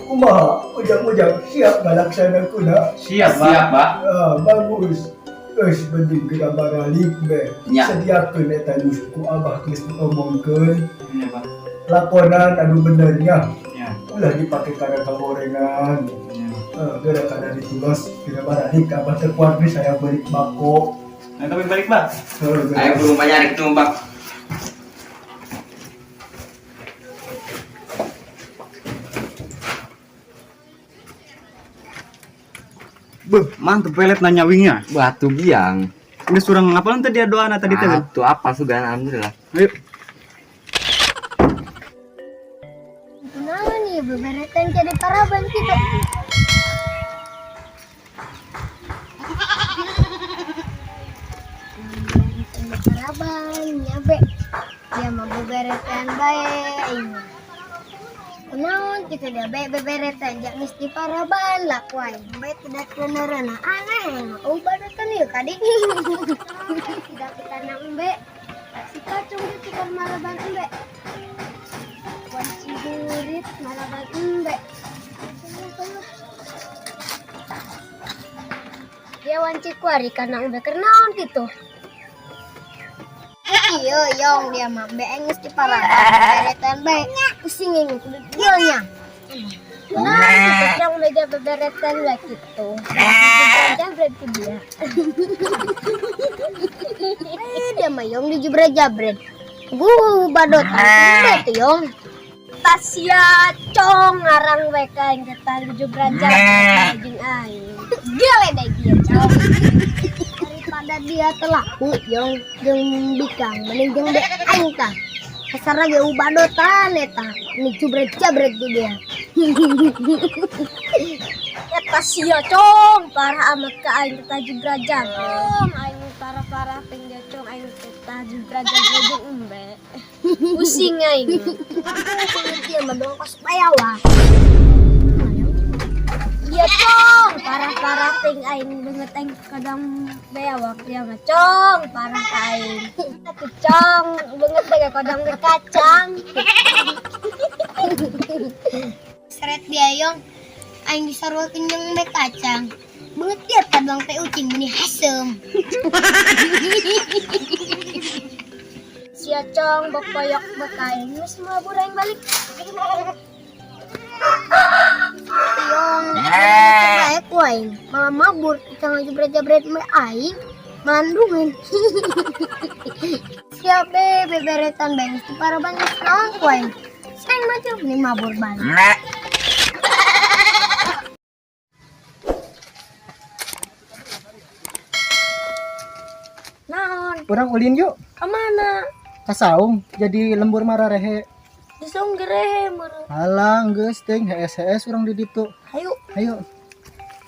Speaker 5: Kumaha, ujang-ujang siap ngalaksanakeunna?
Speaker 3: Siap, Bah. Siap, Bah.
Speaker 5: Ah, bagus. Geus penting geura baralik be.
Speaker 4: Nya.
Speaker 5: Sediakeun eta nu ku Abah geus diomongkeun.
Speaker 3: Iya, Bah.
Speaker 5: Lakonan anu benernya.
Speaker 3: Ya.
Speaker 5: Ulah dipake kana kagorengan.
Speaker 3: Ya.
Speaker 5: Eh, geura kana ditulis geura baralik Abah teu kuat geus saya balik bako.
Speaker 3: Nah, tapi balik, Bah.
Speaker 5: Heuh, geura.
Speaker 4: Ayo belum banyak rek tumbak.
Speaker 3: Beuh, mantep pelet nanya wingnya.
Speaker 4: Batu biang.
Speaker 3: Geus urang ngapalan teh dia doana tadi teh.
Speaker 4: Atuh apa sugan alhamdulillah.
Speaker 3: Ayo.
Speaker 1: Kunaon nih beberetan jadi paraban gitu. Paraban ya be. Dia mau beberetan bae aing mah. Kunaon kitu dia be beberetan jak geus di paraban lah ku aing. Bae tidak reuna aneh. Oh badotan ieu kadik. Tidak kita embe. Si kacung itu kan maraban embe. Wan ciburit maraban embe. Dia wanci kuari karena embe kernaon gitu. Iya, yong dia mah be geus di paraban. Beberetan bae. Pusing ini kudu nya. Nah, gitu yang mega beberetan lah gitu. Jabret dia. Eh, dia mah yong dijebret-jabret. Gua badot tuh yong. Tasya cong ngarang we ka aing teh dijebret-jabret jeung aing. Gile deh dia cong. Daripada dia telaku yong jeung bikang mending jeung be aing tah. Kasarna ge ubadotan eta. Ini jebret-jabret tuh dia. Eta sia cong parah amat ka aing teh jebret-jabret. Aing parah-parah teh cong aing teh jebret-jabret jeung embe. Pusing aing. Dia mah dong kos bayawa. Iya cong, parah-parah ting aing banget aing kadang bayawak dia mah cong, parah ka aing. Atuh cong, banget teh kadang kacang. Seret dia yong, aing disaruakeun jeung be kacang. Banget dia kadang teh ucing meni hasem. Sia cong bokoyok bekaing geus mabur aing balik. Yong, baik ku aing. Malah mabur, kita ngejebret-jebret me aing, mandungin. Siap be, beberetan bae geus paraban geus naon ku aing. Seng mah tuh meni mabur balik. Naon?
Speaker 5: Urang ulin yuk.
Speaker 6: Kemana?
Speaker 5: Ka saung jadi lembur mararehe.
Speaker 6: Di saung gerehe meureun.
Speaker 5: Halah geus ting hees-hees urang di ditu.
Speaker 6: Hayu,
Speaker 5: Ayo.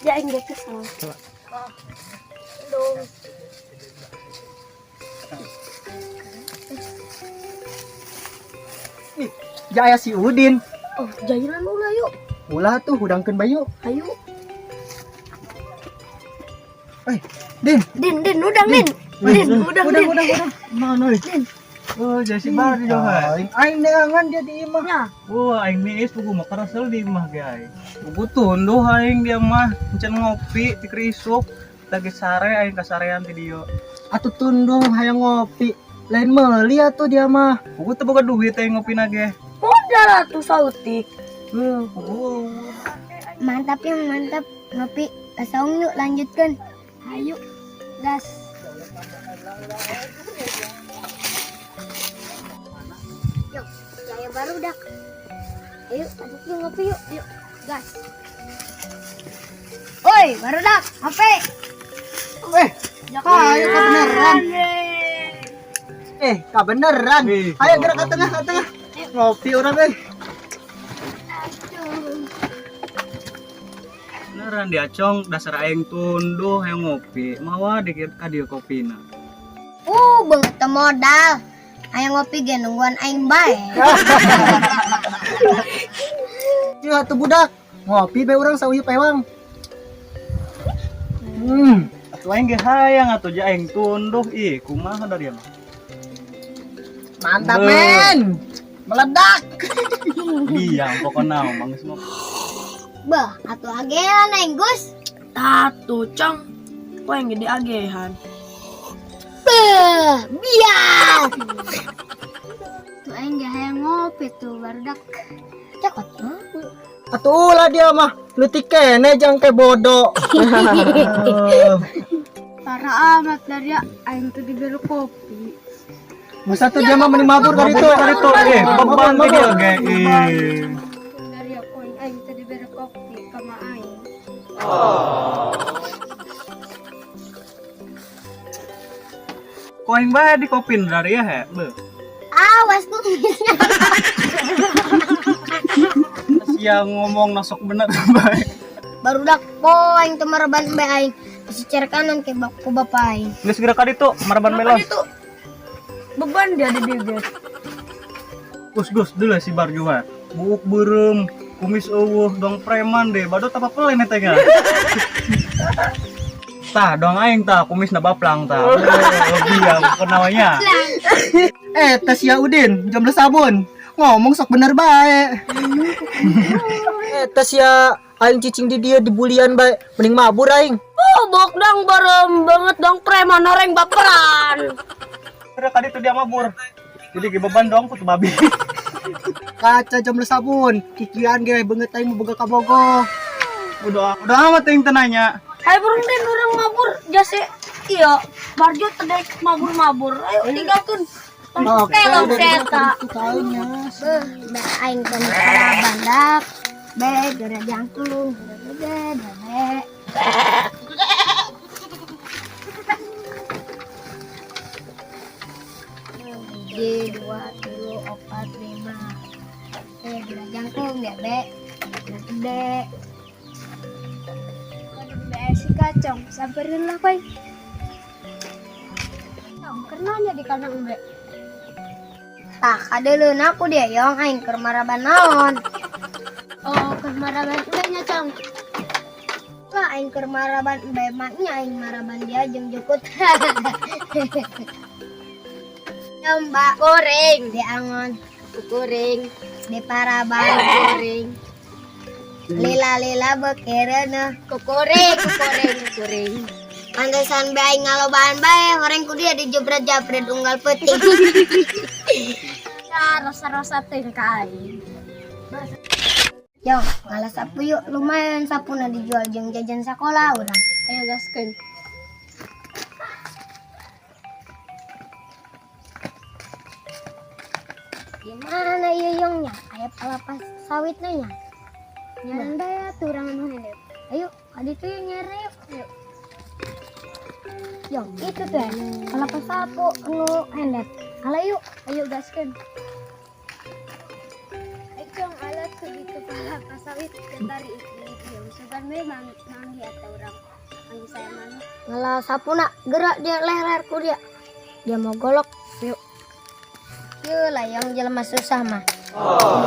Speaker 6: ya aing ge kesel. Dong.
Speaker 5: Ih, jaya si Udin.
Speaker 6: Oh, jalan ulah yuk.
Speaker 5: Ulah tuh hudangkeun bayu.
Speaker 6: Hayu.
Speaker 5: Eh, Din.
Speaker 6: Din, Din, udang Din. Din, udang
Speaker 5: Udang,
Speaker 6: Din.
Speaker 5: udang, udang. Mana euy?
Speaker 3: Oh, jadi si Bar di doha.
Speaker 5: Aing aing neangan dia di imah.
Speaker 6: Nya,
Speaker 3: Wah, aing miis pugu mah keresel di imah ge aing. Pugu tunduh aing dia mah encan ngopi ti krisuk. Lagi sare aing kasarean ti dieu.
Speaker 5: Atuh tunduh hayang ngopi. Lain meuli atuh dia mah.
Speaker 3: Pugu teu boga duit aing ngopi na ge.
Speaker 6: modal atuh sautik.
Speaker 3: Heuh, pugu.
Speaker 1: Mantap yang mantap ngopi ke saung yuk lanjutkan.
Speaker 2: Ayo, gas.
Speaker 1: Yuk, jaya baru dah. Ayo, lanjut yuk ngopi yuk. Yuk, gas. Oi, baru dak, HP.
Speaker 5: Eh, ayo kebeneran. Eh, kebeneran.
Speaker 3: Ih,
Speaker 5: Ayo gerak ke tengah, ke tengah. Ngopi urang euy.
Speaker 3: Beneran dia cong dasar aing tunduh hayang ngopi. Mawa dikit ka dieu kopina.
Speaker 1: Banget teu modal. Ayo ngopi ge nungguan aing bae.
Speaker 5: Ieu atuh budak. Ngopi be urang sauyup ewang.
Speaker 3: Atuh aing ge hayang atuh ja aing tunduh ih kumaha dari mah.
Speaker 5: Mantap
Speaker 3: Beuh.
Speaker 5: men. Meledak.
Speaker 3: Biang pokona mah geus ngopi.
Speaker 1: Bah, atuh agehan aing, Gus.
Speaker 6: Tatu, Cong. Kok yang gede agehan?
Speaker 1: Beuh, biar.
Speaker 2: Tuh aing ge hayang ngopi tuh barudak.
Speaker 1: Cakot.
Speaker 5: Atuh ulah dia mah leutik keneh jang ke bodoh.
Speaker 2: Parah amat dari aing tuh dibeli kopi.
Speaker 5: Masa tuh dia mah mending mabur kali itu.
Speaker 3: Kali itu eh beban ke dia ge. Ih.
Speaker 2: Dari aku aing teh diberi kopi kama aing.
Speaker 3: Ku aing bae dikopin dari ya he. Beuh.
Speaker 1: Awas kumisnya.
Speaker 3: Sia ngomong nasok bener bae.
Speaker 1: Barudak poeng teu maraban bae aing. Secara kanan ke bak ku bapak aing.
Speaker 3: Geus geura ka ditu maraban belos.
Speaker 6: Itu beban dia di bibir.
Speaker 3: Gus Gus dulu si Barjo mah. Buuk beureum, kumis eueuh, dong preman deh. Badot apa pelen eta nya. Tah, dong aing tah kumisna baplang tah. Lebih yang kenawanya.
Speaker 5: Eh, tes ya Udin, jomblo sabun. Ngomong sok bener bae. Eh, tes ya aing cicing di dia dibulian bae. Mending mabur aing.
Speaker 6: Oh, bok dang barem banget dong preman orang baperan.
Speaker 3: Geura ka ditu dia mabur. Jadi ge beban dong kutu babi.
Speaker 5: Kaca jomblo sabun, kikian ge beungeut aing mau boga kabogoh.
Speaker 3: Udah amat aing teu nanya.
Speaker 6: Ayo burung den orang mabur jase iya Barjo tedek mabur-mabur. Ayo tinggalkan.
Speaker 5: Oke,
Speaker 6: Kelong seta.
Speaker 5: Kayaknya.
Speaker 1: Beuh, bae aing teu maraban dak. Bae geura jangklung, be be. Hiji, dua, tilu, opat, lima. Eh, geura jangkung ya, be. Geura gede.
Speaker 2: Waduh, be si kacong, samperin lah koy. Cong, kenanya di kandang be?
Speaker 1: Tah, kadeuleun aku dia yong aing keur maraban naon.
Speaker 2: Oh, keur maraban embe nya, Cong.
Speaker 1: Lah aing keur maraban embe mah nya aing maraban dia jeung jukut. Domba
Speaker 6: Goreng,
Speaker 1: di angon,
Speaker 6: goreng,
Speaker 1: di paraban
Speaker 6: goreng,
Speaker 1: lila-lila bekereuneuh.
Speaker 6: goreng, goreng, goreng.
Speaker 1: Pantesan bae aing ngalobaan bae horeng ku dia dijebret-jabret unggal peuting.
Speaker 2: Ya, rosa-rosa teh ka aing.
Speaker 1: Yong, ngalah sapu yuk lumayan sapuna dijual jeung jajan sakola urang.
Speaker 2: Ayo gaskeun.
Speaker 1: Gimana ieu yongnya? Aya palapa sawitna nya.
Speaker 2: Nyaran bae atuh urang anu heueuh.
Speaker 1: Ayo, kaditu yuk nyari yuk. Yuk. Yong, itu teh palapa sapu anu hendet. Ala yuk.
Speaker 2: Ayo gaskeun. Ayo Cong, alat tuh itu palapa sawit ketari itu. Sugan we manggi atau urang. Manggi saya mana?
Speaker 1: Ngalah sapuna gerak dia leher ku dia. Dia mau golok. Yuk. Yuk lah yang jelema susah mah.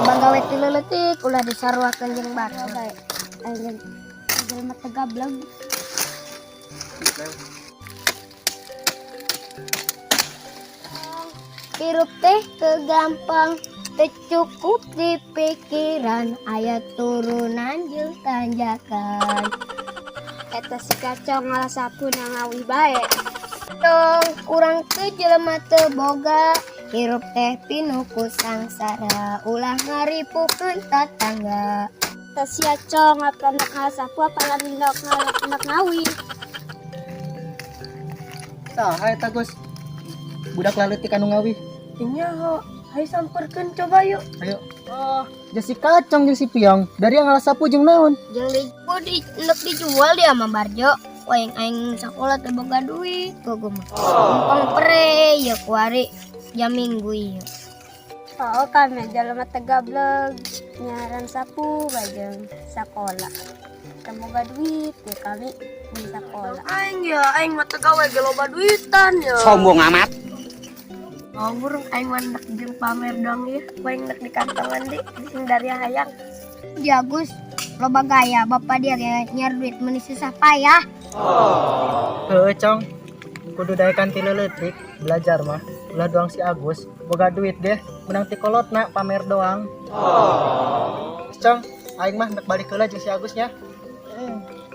Speaker 1: Banggawe ti leutik ulah disaruakeun jeung batur.
Speaker 2: Ayo jelema teu gablek.
Speaker 1: Hirup teh teu gampang, teu cukup di pikiran, aya turunan jeung tanjakan.
Speaker 2: Eta si kacong ngalah sapu na ngawih bae.
Speaker 1: Tong urang teu jelema teu boga, hirup teh pinuh ku sangsara, ulah ngaripukeun tatangga.
Speaker 2: Eta si kacong apa nak ngalah sapu apa nak nak ngawih.
Speaker 5: Saha eta Gus? Budak laleutik anu ngawih.
Speaker 6: Nya ho, ayo samperkeun coba yuk.
Speaker 5: Ayo. Oh, jeung si kacong jeung si piang. Dari yang ngalah sapu jeung naon?
Speaker 1: Jeung di ku di endek dijual dia sama Barjo. Aing aing sakola teu boga duit gogo mah. Numpang pere ya kuari jam minggu ieu.
Speaker 2: Oh, kami jelema teu gablek nyaran sapu bajeng sakola. Teu boga duit ya kami di sakola.
Speaker 6: Aing ya, aing mah teu gawe ge loba duitan ya.
Speaker 4: Sombong amat.
Speaker 6: Oh, burung aing mah nek jeung pamer dong ya. Aing nek di kantongan di sing dari hayang.
Speaker 1: Dia Gus loba gaya bapak dia kayak nyar duit meni susah payah.
Speaker 5: Heeh, Cong. Kudu daekan ti leutik belajar mah. Ulah doang si Agus, boga duit deh, menang ti kolotna pamer doang. Cong, Aing mah hendak balik heula jeung si Agus nya.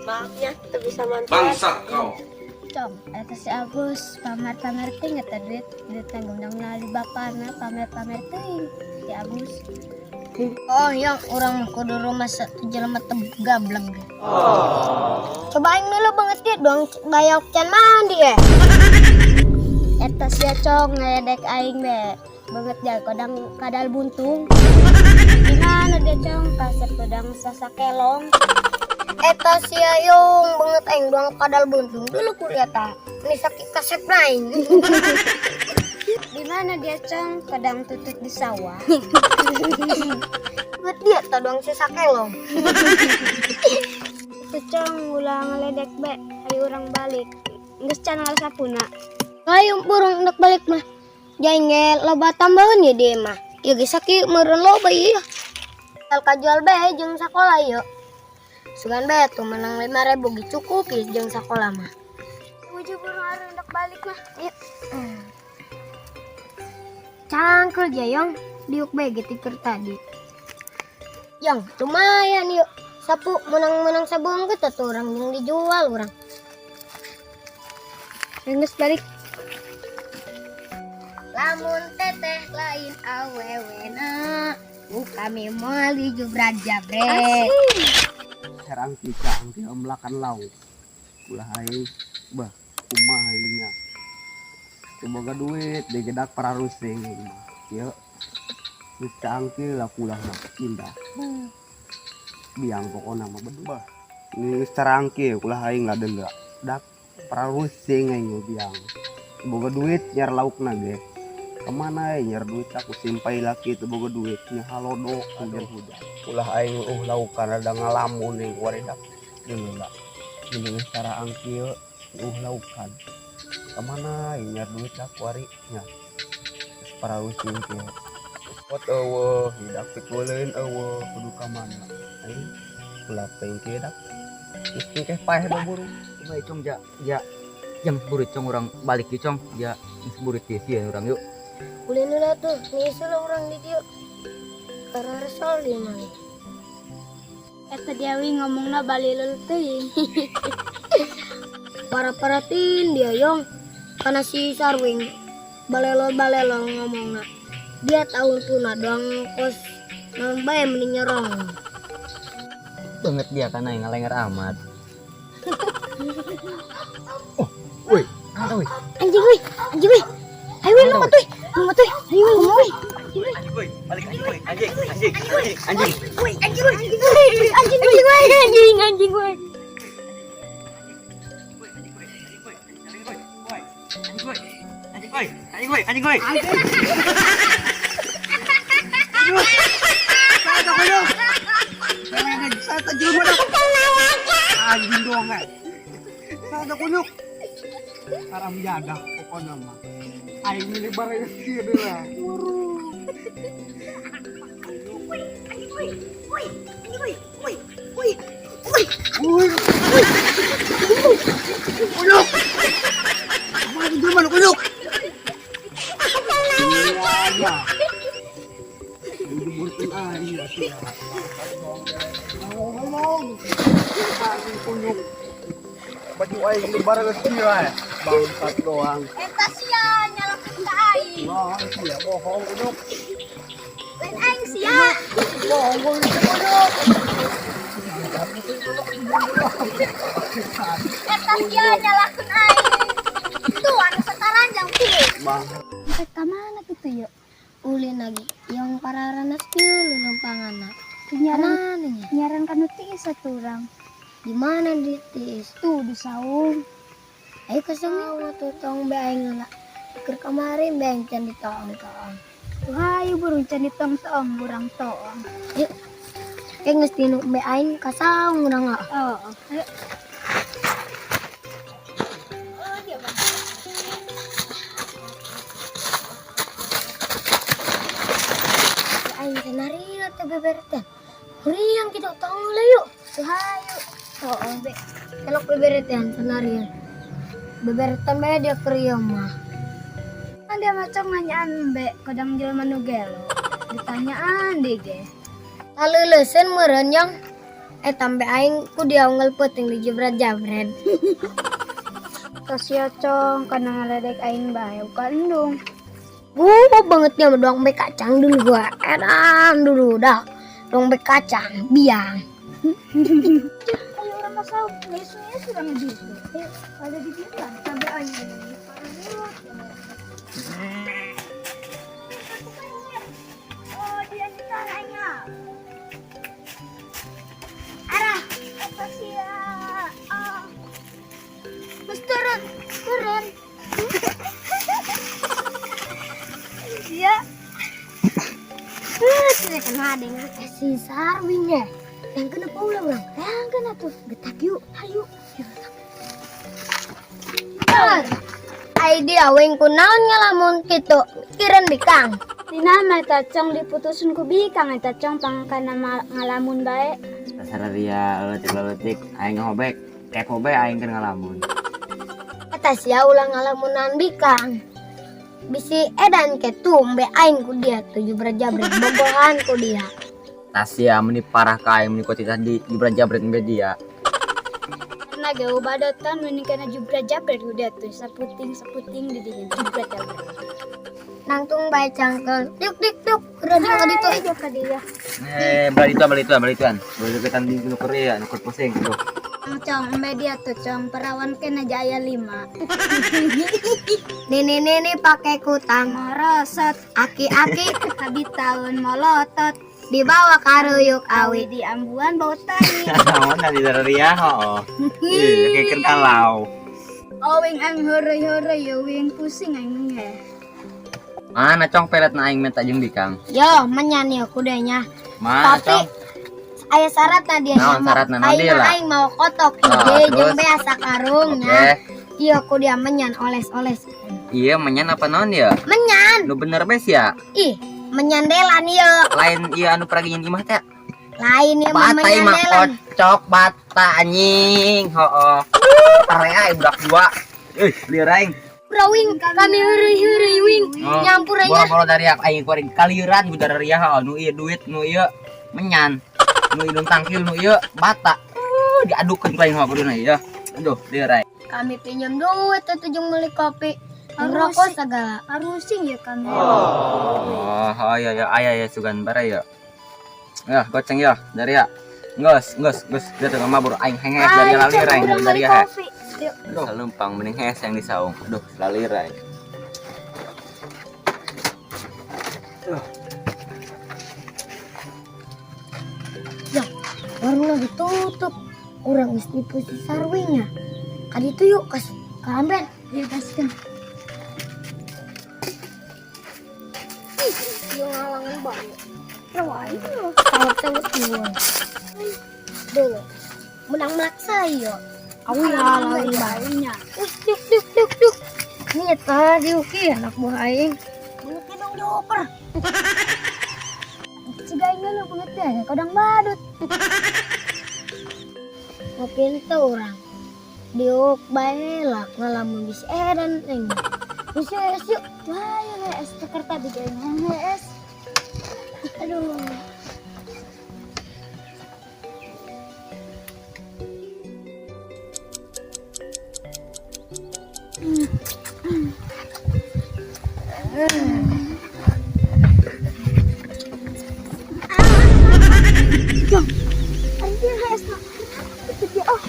Speaker 6: Maafnya, kita bisa manfaat.
Speaker 7: Bangsat kau.
Speaker 2: Cong, eta si Agus pamer-pamer teuing eta duit duit gondang di bapana pamer-pamer teuing si Agus.
Speaker 1: Oh, yang urang mah kudu rumah satu jelema teu gableng. Coba aing dulu banget dia dong bayar can mandi ya.
Speaker 2: Eta sia cong ngaledek aing be. Banget dia kodang kadal buntung. Gimana dia cong kasep kodang sasakelong.
Speaker 1: Eta sia yung banget aing doang kadal buntung dulu kuliah ta. Ini sakit kasep lain.
Speaker 2: Di mana dia cong kadang tutut di sawah.
Speaker 1: Banget dia ta doang sasakelong.
Speaker 2: Itu cong ulah ngaledek be, ayo urang balik. Geus can sampuna.
Speaker 1: Ayo burung hendak balik mah. Jangan ge loba tambahan ya dia mah. Ya geus sakieu meureun loba ieu. Al kajual bae jeung sakola ieu. Sugan bae tuh menang 5.000 ge cukup ya jeung sakola mah.
Speaker 2: Uju burung arung hendak balik mah.
Speaker 1: Yuk. Cangkul jayong diuk bae ge tikeur tadi. Yang lumayan yuk. Sapu menang-menang sabung kita tuh orang yang dijual orang.
Speaker 2: Geus balik.
Speaker 1: Lamun teteh lain awewena, ku kami moal dijubrak jabrek.
Speaker 8: Herang kita angki emlakan lauk ulah aing bah kumaha ieu nya teu boga duit digedak pararusing ieu mah ieu geus caangkil lah kulah mah indah biang pokona mah bedu bah geus carangkil kulah aing lah deuleu dak pararusing aing mah biang teu boga duit nyar laukna ge kemana aing nyar duit aku simpai laki teu boga duit nya halodo hujan-hujan ulah aing laukan rada ngalamun aing waredak deuleu deuleu cara angkil laukan kemana aing nyar duit aku ari nya pararusing kieu spot eueuh hidak pikuleun eueuh kudu ka mana aing ulah teuing kieu dak geus teh paeh baburu.
Speaker 4: Kumaha cong ja ja jam burit cong urang balik ieu cong ja geus burit ieu sieun urang yuk.
Speaker 1: Ulin heula tuh, ngisi lah orang di dieu. Karena resol dia mah.
Speaker 2: Eta dia wi ngomongna balilul teuing.
Speaker 1: Para-paratin dia yong. Karena si Sarwing balelol-balelol ngomongna. Dia tahu tuh na doang kos naon bae mending nyerong.
Speaker 4: Banget dia kana yang ngalenger amat. Oh, woi, ada woi.
Speaker 1: Anjing woi, anjing woi. Ayo woi lompat woi, lompat woi. Ayo woi, lompat woi.
Speaker 4: Anjing woi, balik anjing woi, anjing, anjing, anjing, anjing.
Speaker 1: Woi, anjing woi, anjing woi, anjing, anjing woi.
Speaker 4: Anjing woi, anjing woi, anjing woi.
Speaker 8: Saya tak jelema dah. Anjing doang eh. Saya tak kunyuk. Haram jadah pokoknya mah. Aing ini bareng kieu lah. Woi. Kunyuk. Mana jelema nu kunyuk? Iya. Dijeburkeun aing ya sia. Ngomong. Anjing kunyuk. Baju aing lebar geus kieu eh. Bangsat doang.
Speaker 2: Eta sia nyalakeun ka aing.
Speaker 8: Wah, sia bohong kunyuk.
Speaker 2: Lain aing sia.
Speaker 8: Bohong kunyuk.
Speaker 2: Eta sia nyalakeun aing. Tuh anu sataranjang tuh.
Speaker 8: Bang.
Speaker 2: Sampai ka mana kitu yuk?
Speaker 1: Ulin lagi yang pararanas kieu leumpangana.
Speaker 2: Nyaran
Speaker 1: Mana nya?
Speaker 2: nyaran kanu tiis atuh urang.
Speaker 1: Di mana di tiis?
Speaker 2: Tuh di saung.
Speaker 1: Ayo ke sungai tuh tong bae aing heula. Keur kemarin bae aing can ditoong-toong.
Speaker 2: Tuh hayu burung can ditong-toong burang toong.
Speaker 1: Yuk. Kayak geus tinu bae aing ka saung urang ah.
Speaker 2: Oh, ayo.
Speaker 1: Aing senari teh beberetan. Huriang kitu tong heula yuk.
Speaker 2: Tuh hayu. Toong be.
Speaker 1: Kelok beberetan senarian. Beberetan bae dia keur ieu mah.
Speaker 2: Kan dia macam nanyaan be kodang jelema nu gelo. Ditanyaan deh ge.
Speaker 1: Laleuleuskeun meureun yang eta mbe aing ku dia unggal peuting di jebret-jabret.
Speaker 2: Tos ya cong, kana ngaledek aing bae ka endung.
Speaker 1: Gua banget nya doang be kacang dulu gua. Edan dulu dah. Doang be kacang biang.
Speaker 2: Ayo urang ka saung, ngesu-ngesu urang di ditu. Ayo, ada di ditu sampai aing. Oh, dia di tanahnya.
Speaker 1: Arah,
Speaker 2: Apa sih ya? Ah.
Speaker 1: Mas turun, turun.
Speaker 2: Iya.
Speaker 1: Sudah kena ada yang si Sarwin ya. Yang kena pula orang. Yang kena tuh. Getak yuk, ayo. Ai dia weng kunaon ngalamun kitu. Mikiran bikang.
Speaker 2: Dina mah eta cong diputusin ku bikang eta cong pangkana ngalamun bae.
Speaker 4: Dasar dia leutik-leutik aing ngehobek, kepo bae aing keur ngalamun.
Speaker 1: Kata sia ulah ngalamunan bikang. Bisi edan ketu mbe aing ku dia tuh jebret-jabret bogohan ku dia.
Speaker 4: Tasia meni parah ka aing meni kotita di jebret-jabret mbe dia.
Speaker 2: Karena ge badotan meni kana jubra-jabret ku dia tuh saputing-saputing di dinya jubra-jabret.
Speaker 1: Nangtung bae cangkel. Diuk dik duk. Udah dia ka ditu.
Speaker 2: Ayo ka dia.
Speaker 4: Eh, balik tuan, balik tuan, balik tuan. Balik tuan di nuker ya, nuker pusing tuh.
Speaker 2: Cong, embe dia tuh cong perawan kena jaya 5.
Speaker 1: Nenek-nenek pakai kutang,
Speaker 2: Merosot,
Speaker 1: aki-aki
Speaker 2: habis tahun molotot,
Speaker 1: dibawa karuyuk
Speaker 2: awi
Speaker 1: awi.
Speaker 2: di ambuan bau tai.
Speaker 4: Naon di daria ho. Ih, kayak keur galau.
Speaker 2: Owing ang hore-hore yo wing pusing aing nge.
Speaker 4: Mana cong pelet na aing minta jeung bikang?
Speaker 1: Yo, menyan yo kudanya.
Speaker 4: Mana
Speaker 1: Tapi
Speaker 4: cong?
Speaker 1: aya syaratna dia
Speaker 4: Naon syaratna? Naon
Speaker 1: Aing
Speaker 4: dia
Speaker 1: mah
Speaker 4: lah?
Speaker 1: aing mau kotok
Speaker 4: Ah,
Speaker 1: hiji jeung
Speaker 4: terus?
Speaker 1: bea sakarungnya.
Speaker 4: Oke.
Speaker 1: Iya ku dia menyan oles-oles.
Speaker 4: Iya, menyan apa naon ya?
Speaker 1: Menyan.
Speaker 4: Nu bener bes ya?
Speaker 1: Ih, menyandelan ieu.
Speaker 4: Lain iya anu peragi nyen imah teh.
Speaker 1: Lain ieu mah
Speaker 4: Bata imah
Speaker 1: menyandelan.
Speaker 4: kocok bata anjing. Hooh. Area budak dua. Eh, lieur aing.
Speaker 1: Bro wing, kami heureuy-heureuy wing.
Speaker 4: Oh,
Speaker 1: Nyampur aja.
Speaker 4: Boro-boro dari aing kuring kaliuran ku dari ria heuh nu ieu duit nu ieu menyan. Nu ieu tangkil nu ieu bata. Diadukeun ku aing heuh kuduna ieu. Aduh, lieur aing.
Speaker 1: Kami pinjam duit atuh jeung meuli kopi. Rokok segala.
Speaker 2: Harusing ya kami.
Speaker 4: Oh, oh iya iya aya ya sugan bare ya. Ya, goceng ya dari ya. Ngos, ngos, ngos, dia tengah mabur aing henges dari lalir aing dari ya. Aduh, lempang mending hes yang di saung. Aduh, lalir aing.
Speaker 1: Ya, warungnya ditutup. Urang geus nipu si Sarwingnya. Kaditu yuk kas ka amben.
Speaker 2: Ya kasihkan.
Speaker 1: Ih, ieu ngalangan banget. Kalau tengok dua. Dulu. Menang melaksa iyo. Awi halang
Speaker 2: Baunya.
Speaker 1: Duk duk duk duk. Ini tadi oke anak buah aing. Mungkin dong dioper.
Speaker 2: Siga ini lu banget deh, kodang badut.
Speaker 1: Ngopi itu orang. Diuk bae lah ngalamun bisa edan aing. Bisa es yuk.
Speaker 2: Wah, ya es tuker tadi kayaknya es.
Speaker 1: Aduh.
Speaker 2: Anjir es no. Itu dia oh.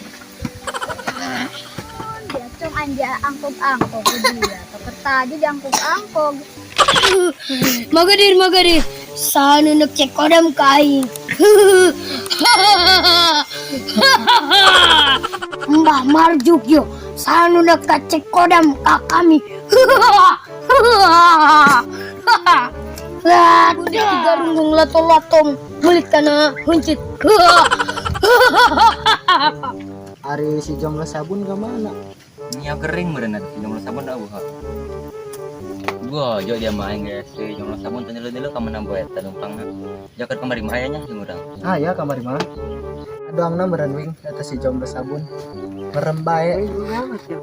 Speaker 2: Dia cong anja angkog-angkog dia. Tuker tadi di angkog-angkog.
Speaker 1: Magadir magadir. Sanu nuk cek kodam ka aing. Mbah Marjuk yo. Sanu nak cek kodam ka kami. Lah, tiga runggung lato-latong belit kana huncit.
Speaker 5: Ari si jomblo sabun ke mana?
Speaker 4: Nya kering meureun atuh si jomblo sabun eueuh. Gua jo dia mah aing geus si jomblo sabun teh dulu ka mana boe eta numpangna. Jaket kamari mah aya nya jeung urang.
Speaker 5: Ah ya kamari mah. Doangna meureun wing eta si jomblo sabun. Merem bae.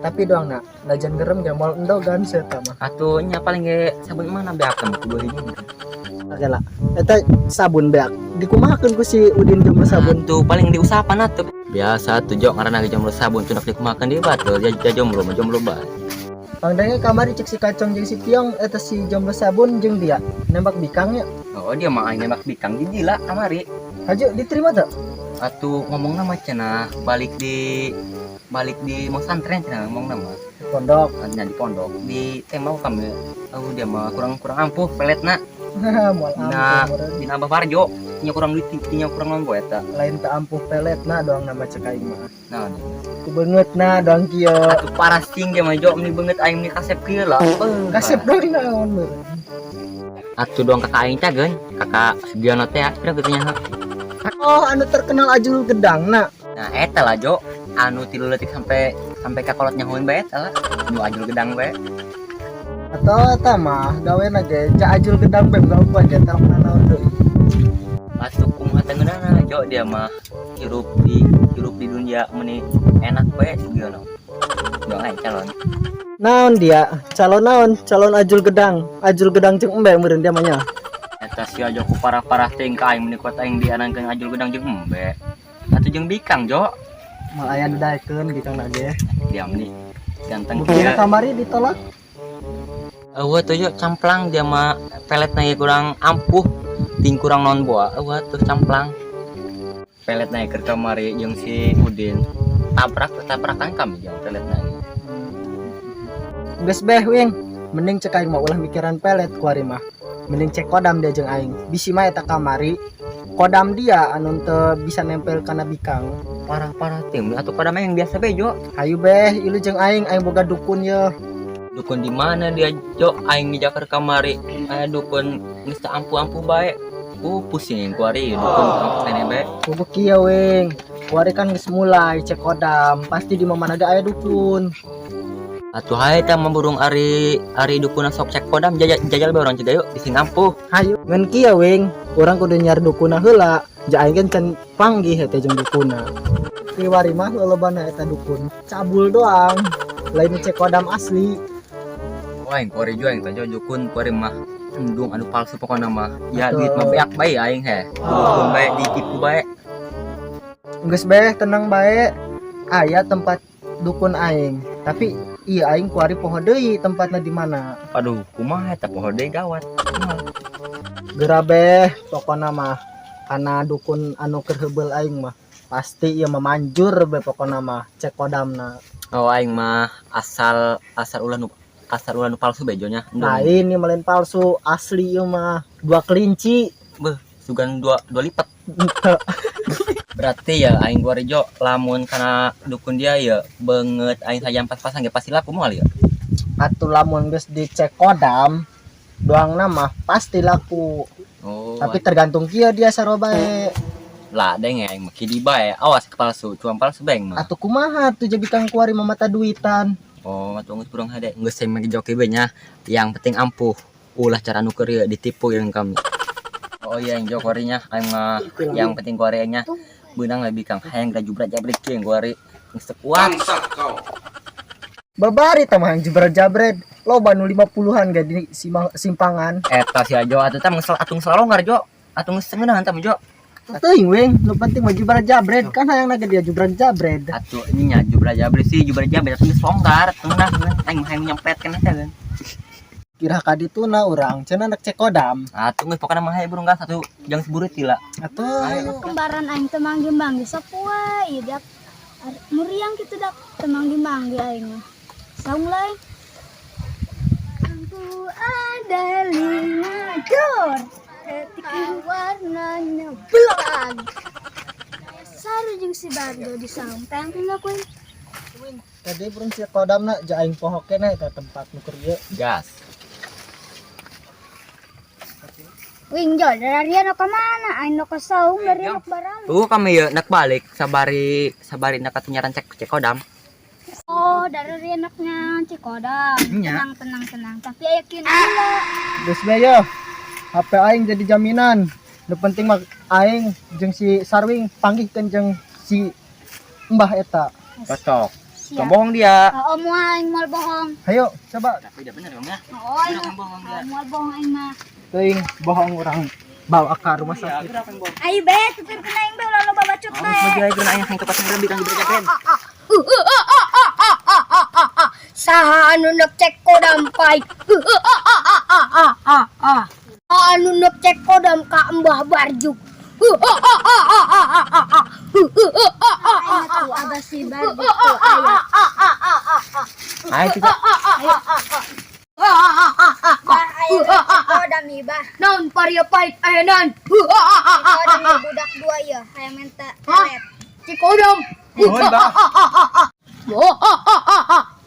Speaker 5: Tapi doangna najan gerem ge moal endogan seeta mah.
Speaker 4: Atuh nya paling ge sabun mana beak teh kudu hiji.
Speaker 5: Oke lah. Eta sabun beak. Dikumahakeun ku si Udin jomblo sabun?
Speaker 4: Tuh paling diusapan atuh. Biasa tuh, Jo, ngaranna ge jomblo sabun tuh dikumahakeun deui batur. Ja, ja jomblo mah jomblo bae.
Speaker 5: Pangdangnya kamari cek si Kacong jeung si Tiong, eta si jomblo sabun jeung dia nembak bikangnya.
Speaker 4: Oh, dia mah aing nembak bikang gila kamari.
Speaker 5: Hajo diterima tak?
Speaker 4: Atuh ngomongna mah cenah balik di pesantren cenah ngomongna mah.
Speaker 5: Pondok.
Speaker 4: Nya di pondok di tembak kami. Oh, dia mah kurang kurang ampuh peletna.
Speaker 5: Moal
Speaker 4: Nah.
Speaker 5: ampuh meureun.
Speaker 4: Dina Abah Parjo nya kurang duit nya kurang naon eta.
Speaker 5: Lain teu ampuh peletna doang nama cek aing mah.
Speaker 4: Nah,
Speaker 5: Ku beungeutna doang kieu.
Speaker 4: Atuh parah sing dia mah, Jo, meni beungeut aing meni kasep kieu lah. Beuh,
Speaker 5: Kasep doang naon meureun.
Speaker 4: Atuh doang kakak aing cageun, kakak Sugiono teh kira kitu nya.
Speaker 5: Oh, anu terkenal ajul gedang na.
Speaker 4: Nah, eta lah, Jo, anu 3 leutik sampai sampai ka kolot nyahoeun bae eta lah. Nu ajul gedang bae.
Speaker 5: Atau eta mah gawena ge ja ajul gedang bae bukan apa ge telepon naon deui.
Speaker 4: Atuh kumaha teh ngeunana, Jo, dia mah hirup di dunia meni enak bae Sugiono. Doang aing calon.
Speaker 5: Naon dia? Calon naon? Calon ajul gedang. Ajul gedang jeung embe meureun dia mah nya.
Speaker 4: Eta sia, Jo, ku parah-parah teuing ka aing meni kuat aing dianangkeun ajul gedang jeung embe. Atuh jeung bikang, Jo.
Speaker 5: Mal aya nu daekeun bikang ge.
Speaker 4: Dia meni ganteng
Speaker 5: Buktina
Speaker 4: kieu.
Speaker 5: Kamari ditolak.
Speaker 4: Eueuh tuh, Jo, camplang dia mah peletna ge kurang ampuh ting kurang non boa. Eueuh tuh camplang. Peletna keur kamari jeung si Udin. Tabrak tabrakan kami jeung peletna.
Speaker 5: Geus beh wing. Mending cek aing mah ulah mikiran pelet kuari mah. Mending cek kodam dia jeung aing. Bisi mah eta kamari kodam dia anu teu bisa nempel kana bikang.
Speaker 4: Parah-parah tim atuh pada mah yang biasa be, Jo.
Speaker 5: Hayu beh, ilu jeung aing, aing boga dukun ye.
Speaker 4: Dukun di mana dia, Jo? Aing di Jakarta kamari. Aya dukun geus teu ampuh-ampuh bae. Pusing kuari dukun ampuh kene bae.
Speaker 5: Kubu kieu wing. Kuari kan geus mulai cek kodam, pasti di mana ge aya dukun.
Speaker 4: Atuh hae tah mah burung ari ari dukun sok cek kodam jajal jajal bae urang cega yuk bisi ngampuh.
Speaker 5: Hayu ngan kieu wing, urang kudu nyiar dukuna heula. Ja aing kan can panggih eta jeung dukuna. Kiwari mah lolobana eta dukun, cabul doang. Lain cek kodam asli.
Speaker 4: Wah, aing kuari jo aing teh, Jo, dukun kuari mah embung anu palsu pokona mah. Ya
Speaker 5: Betul.
Speaker 4: Duit mah beak bae aing heh. Dukun bae ditipu bae.
Speaker 5: Geus beh tenang bae. Aya tempat dukun aing. Tapi iya aing kuari poho deui tempatna di mana.
Speaker 4: Aduh, kumaha eta poho deui gawat.
Speaker 5: Geura beh pokona mah kana dukun anu keur heubeul aing mah. Pasti ieu mah manjur be pokona mah cek kodamna.
Speaker 4: Oh, aing mah asal asal ulah nu palsu bae, Jo, nya. Embung.
Speaker 5: Lain ieu mah lain palsu, asli ieu mah. Dua kelinci.
Speaker 4: Beuh, sugan dua dua lipat. Berarti ya aing kuari, Jo, lamun kana dukun dia ya beungeut aing sajam pas-pasan ge pasti laku moal ya.
Speaker 5: Atuh lamun geus dicek kodam doang mah pasti laku.
Speaker 4: Oh,
Speaker 5: Tapi tergantung kieu dia sarua bae.
Speaker 4: Lah deng aing mah kidi bae. Awas ke palsu, cuma palsu bae aing mah.
Speaker 5: Atuh kumaha tuh jadi kang kuari mah mata duitan.
Speaker 4: Oh, atuh geus kurang hade. Geus saya mah joki bae nya. Yang penting ampuh. Ulah cara nu keur ieu ditipu jeung kami. Oh iya, yang jo kuarinya aing mah yang penting kuarinya beunang lebih kang hayang jubrak jabrik jeung kuari geus teu kuat.
Speaker 5: Babari tah mah jebret jabret. Loba nu 50-an ge di simpangan.
Speaker 4: Eta si Ajo atuh tah geus atuh geus longgar, Jo. Atuh geus ngeunahan tah mah, Jo.
Speaker 5: Teuing wing, nu penting mah jebret jabret kan hayang ge dia jebret jabret.
Speaker 4: Atuh ini nya jubrak jabrik sih jubrak jabrik atuh geus longgar ngeunah aing mah hayang nyempet kan eta kan.
Speaker 5: Kira ka dituna urang cenah anak cek kodam.
Speaker 4: Atuh geus pokona mah hayu burung gas atuh jang seburit lah.
Speaker 5: Atuh
Speaker 4: Ayo.
Speaker 2: Kembaran aing teu manggih-manggih sok wae ieu dak muriang kitu dak teu manggih-manggih aing mah. Saung lain. Lampu ada lima dor. Ketika warnanya belang. Saru jeung si Bardo di saung teh yang lakuin.
Speaker 5: Tadi burung cek kodamna ja aing poho keneh eta tempat nu keur ieu.
Speaker 4: Gas.
Speaker 2: Wing jo, dari nu ka mana? Aing nu ka saung dari nu barang.
Speaker 4: Tuh kami ya nak balik sabari sabari nak katinyaran cek cek kodam.
Speaker 2: Oh, dari anaknya Cikodam.
Speaker 4: Nya.
Speaker 2: Tenang, tenang, tenang. Tapi aya kieu heula.
Speaker 5: Geus be ye. HP aing jadi jaminan. Nu penting mah aing jeung si Sarwing panggihkeun jeung si Mbah eta.
Speaker 4: Cocok.
Speaker 2: Siap.
Speaker 4: Tong bohong dia.
Speaker 2: Oh, moal aing moal bohong.
Speaker 5: Hayo, coba.
Speaker 4: Tapi udah bener dong ya.
Speaker 2: Oh, aing
Speaker 4: Udah bohong dia.
Speaker 2: moal bohong aing mah.
Speaker 5: Teuing bohong urang bawa ke rumah sakit.
Speaker 2: Ayo be, tuturkeun aing be, ulah loba bacot be.
Speaker 1: Saha anu nek cek kodam pai. Anu nek cek kodam ka Mbah Barjuk.
Speaker 2: Aing tuh abah si Barjuk tuh aya.
Speaker 4: Ayo kita.
Speaker 2: Bah, ayo cek kodam ieu bah.
Speaker 1: Naon paria pait aya naon.
Speaker 2: Kodam ieu budak dua ieu, hayang minta pelet.
Speaker 1: Cek kodam.
Speaker 3: Nuhun, Bah.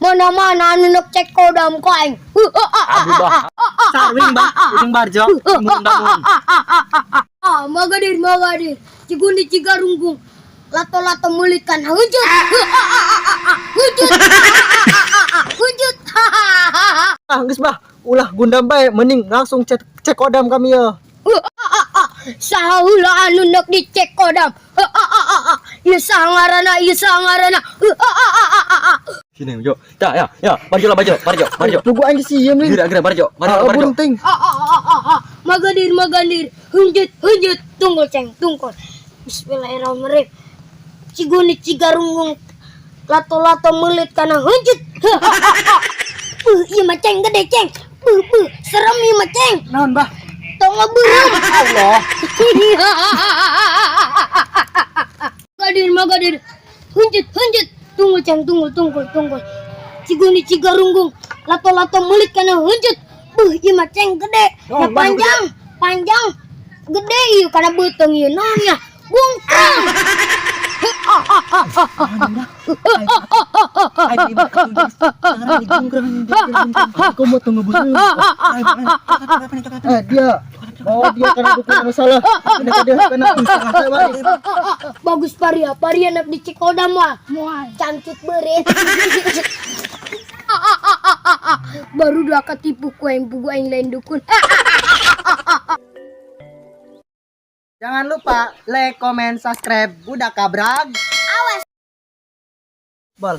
Speaker 1: Mana-mana anu nek cek kodam ka aing.
Speaker 4: Abi bah.
Speaker 5: Sarwing bah, ujung Barjo.
Speaker 4: Mun dah mun.
Speaker 1: Ah, magadir magadir. Cigundi cigarunggung. Lato-lato meulikan hujut. Hujut. Hujut.
Speaker 5: Ah, geus bah, ulah gundam bae, mending langsung cek cek kodam kami ya.
Speaker 1: Saha heula anu nek dicek kodam. Ieu saha ngaranna, ieu saha ngaranna.
Speaker 4: Sini Jo. Ya ya ya, Barjo lah Barjo, Barjo, Barjo.
Speaker 5: Tunggu aing sieun wing.
Speaker 4: Geura geura Barjo, Barjo,
Speaker 5: Ah,
Speaker 4: Barjo.
Speaker 5: burung ting.
Speaker 1: Magadir magadir. Hunjut hunjut. Tunggul ceng tungkul. Bismillahirrahmanirrahim. Ciguni cigarunggung. Lato-lato meulit kana hunjut. Beuh, ieu mah ceng gede ceng. Beuh, beuh, serem ieu mah ceng.
Speaker 5: Naon bah?
Speaker 1: Tong ngebeureum.
Speaker 5: Allah.
Speaker 1: Magadir magadir. Hunjut hunjut. Tunggul ceng tunggul tunggul tunggul. Ciguni cigarunggung. Lato-lato meulit kana hunjut. Beuh, ieu mah ceng gede.
Speaker 3: Oh,
Speaker 1: Nah, panjang, panjang. Gede ieu kana beuteung ieu naon ya? Bungkang.
Speaker 5: Kamu tunggu beureum. Eh, dia. Oh, dia karena dukun anu salah. Kena dia kena salah balik.
Speaker 1: Bagus paria, paria nak dicek kodam mah. Cangcut beureut. Baru dua ketipu ku aing pugu aing lain dukun.
Speaker 5: Jangan lupa like, comment, subscribe Budak Kabrag. Awas. Bal.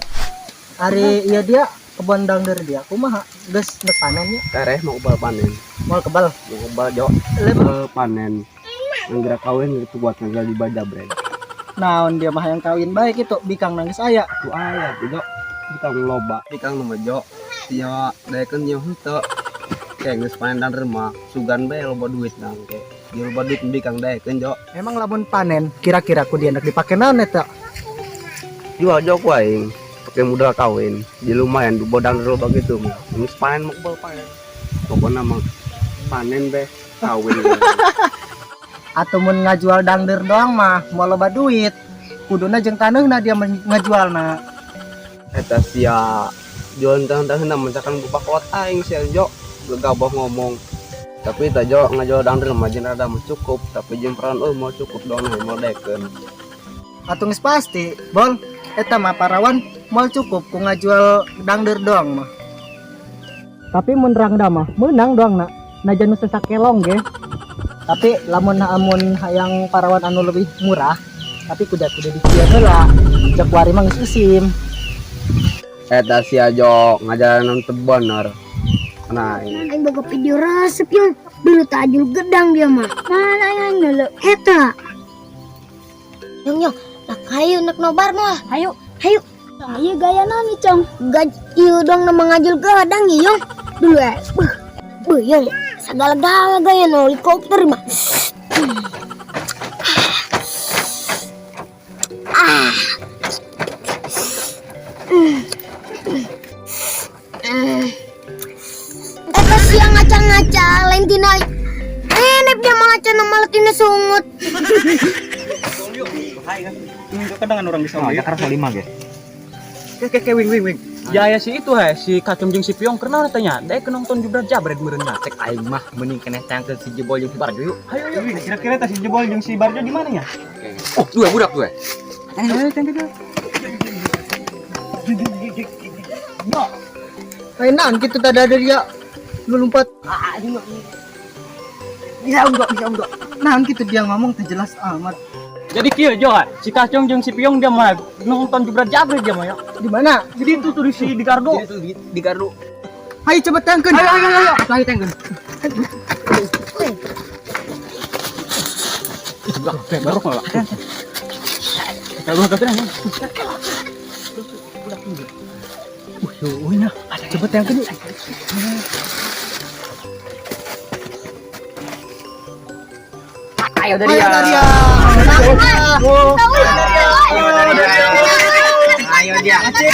Speaker 5: Ari iya dia kebon dangder dia kumaha geus nek panen nya?
Speaker 8: Tereh mau kebal panen.
Speaker 5: Moal kebal.
Speaker 8: Mau kebal jo.
Speaker 5: Lem
Speaker 8: Kebal panen. Anggra kawin itu buat ngagal di baja bre.
Speaker 5: Naon dia mah yang kawin baik itu bikang nangis aya.
Speaker 8: Ku aya jo. Bikang loba, bikang nu mah jo. Sia daekeun jeung henteu. Kayak geus panen dan remah, sugan bae loba duit nang ke. Di loba duit bikang daekeun jo.
Speaker 5: Emang lamun panen kira-kira ku dia hendak dipake naon eta?
Speaker 8: Jual jo ku aing. Pakai modal kawin. Di lumayan di bodang loba gitu mah. Geus panen mau kebal panen. Pokoknya mah panen be kawin.
Speaker 5: Atau mun ngajual dangder doang mah moal loba duit. Kuduna jeung taneuhna dia ngajualna.
Speaker 8: Eta sia jual tanah-tanah mencakan bupak kolot aing sia jo gegabah ngomong tapi tak jo ngajual dangder mah jeung rada mah cukup tapi jeung peran eueuh mau cukup doang mau dekeun.
Speaker 5: Atuh geus pasti, Bol. Eta mah parawan moal cukup ku ngajual dangder doang mah. Tapi mun rangda mah meunang doang na. Najan nu sakelong ge. Tapi lamun amun hayang parawan anu lebih murah, tapi kuda kudu dicieun heula. Cek wari mah geus isim.
Speaker 8: Eta sia jo ngajalanan teu bener. Nah, ini.
Speaker 1: Aing boga video resep yung dulu tajul gedang dia mah.
Speaker 2: Mana aing dulu?
Speaker 1: Eta. Yung yung, nak hayu nak nobar mah.
Speaker 2: Hayu.
Speaker 1: Hayu.
Speaker 2: Ayo gaya naon nih, Cong?
Speaker 1: Gaj ieu dong na mangajul gedang ieu yung. Dulu ya. Beuh. Beuh yung sagala-gala gaya no helikopter mah. Ah. Eta siang ngaca-ngaca lain tina enep dia ngaca na malah tina sungut.
Speaker 3: Kedengan orang di
Speaker 4: Oh,
Speaker 3: sana.
Speaker 4: ya karena lima ge.
Speaker 3: Ke ke wing wing wing. Ya ya si itu he si kacung jeung si piong kenal tanya. Daek nonton jubra jabret meureun nya.
Speaker 4: Cek aing mah mending keneh tangkeun si jebol jeung si Barjo yuk.
Speaker 3: Hayu yuk. Kira-kira teh si jebol jeung si Barjo di mana ya?
Speaker 4: Oh, dua budak dua.
Speaker 3: Ayo teng teng.
Speaker 5: Lain naon kitu tadi ada dia lu lompat. Bisa enggak, bisa enggak. Naon kitu dia ngomong teu jelas amat.
Speaker 3: Jadi kieu jo si kacung jeung si piong dia mah nonton jubra jabret dia mah ya.
Speaker 5: Di mana?
Speaker 3: Jadi itu tuh di si di gardu.
Speaker 4: Itu di gardu.
Speaker 5: Hayu coba tangkeun.
Speaker 3: Ayo ayo ayo.
Speaker 4: Ayo tangkeun.
Speaker 3: Baru kalau. Kalau kata nah, cepet yang kedua.
Speaker 4: Ayo dari ya. Ayo dia.
Speaker 1: Iya,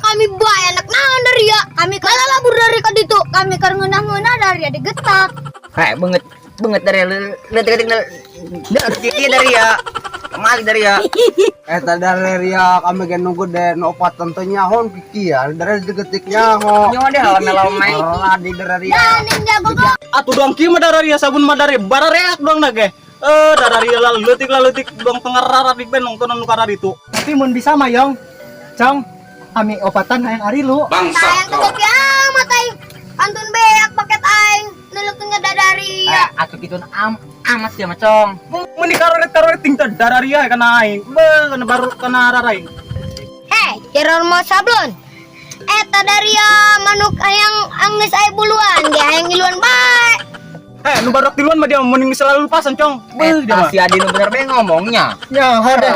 Speaker 1: kami bae anak naon dari ya. Kami kalah labur dari ka ditu. Kami keur ngeunah-ngeunah dari ya digetak.
Speaker 4: Hei, banget banget dari letik letik dari ya. Kemali dari ya.
Speaker 8: Eta dari ya kami ge nunggu deh nu opat tentu nyahon pikian dari degetik nyaho.
Speaker 4: Nyawa deh lame-lame.
Speaker 8: Di dari ya.
Speaker 1: Dan jago
Speaker 3: Atuh doang kieu mah dararia sabun mah dari barareak doang na ge. Dararia leutik doang tengah di ben nonton nu kararitu.
Speaker 5: Tapi mun bisa mah yong. Cong, kami opatan hayang ari lu.
Speaker 1: Sayang kekopi amat aing. Pantun beak paket aing. Nulukeun dadari.
Speaker 4: Atuh kitu amat sih mah cong.
Speaker 3: Mun di karoret-karoret ting teh dararia kana aing. Be kana baru kana raraing.
Speaker 1: Hei, teror mau sablon. Eta daria manuk hayang anggeus aya buluan, ge hayang ngiluan bae.
Speaker 3: Nu baru tiluan mah dia mending selalu lepasan, Cong. Be dia mah.
Speaker 4: Si Adi nu bener be ngomongnya.
Speaker 5: Ya, hade.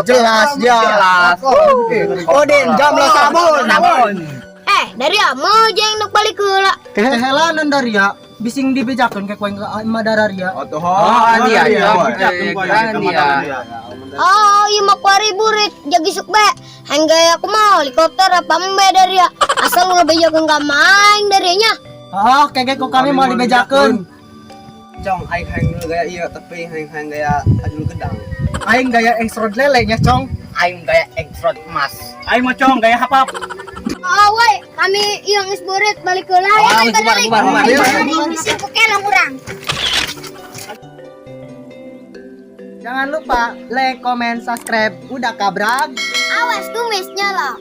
Speaker 5: Jelas ya.
Speaker 4: Jelas.
Speaker 5: Odin, jam lah sabun.
Speaker 4: Sabun.
Speaker 1: Daria mau jeung nuk balik heula.
Speaker 5: Kehelanan daria bising dibejakeun ke kuing ka dararia.
Speaker 8: Atuh.
Speaker 4: Oh, dia
Speaker 3: iya,
Speaker 4: dia. Dia.
Speaker 1: Oh, iya mah kuari burit jagi suk bae. Hayang gaya aku mau helikopter apa embe daria. Asal ulah bejakeun ka maing darianya.
Speaker 5: Oh, keke ku kami mau dibejakeun.
Speaker 8: Cong aing hayang gaya ieu tapi hayang hayang gaya ajul gedang.
Speaker 5: Aing gaya exrod lele nya, Cong.
Speaker 4: Aing gaya exrod emas.
Speaker 3: Aing mah Cong gaya hapap.
Speaker 1: Oh, woi, kami yang geus burit balik heula ya.
Speaker 4: Oh, bubar, bubar, bubar.
Speaker 1: Bising ku kelong urang.
Speaker 5: Jangan lupa like, comment, subscribe. Udah kabrag.
Speaker 1: Awas kumisnya loh.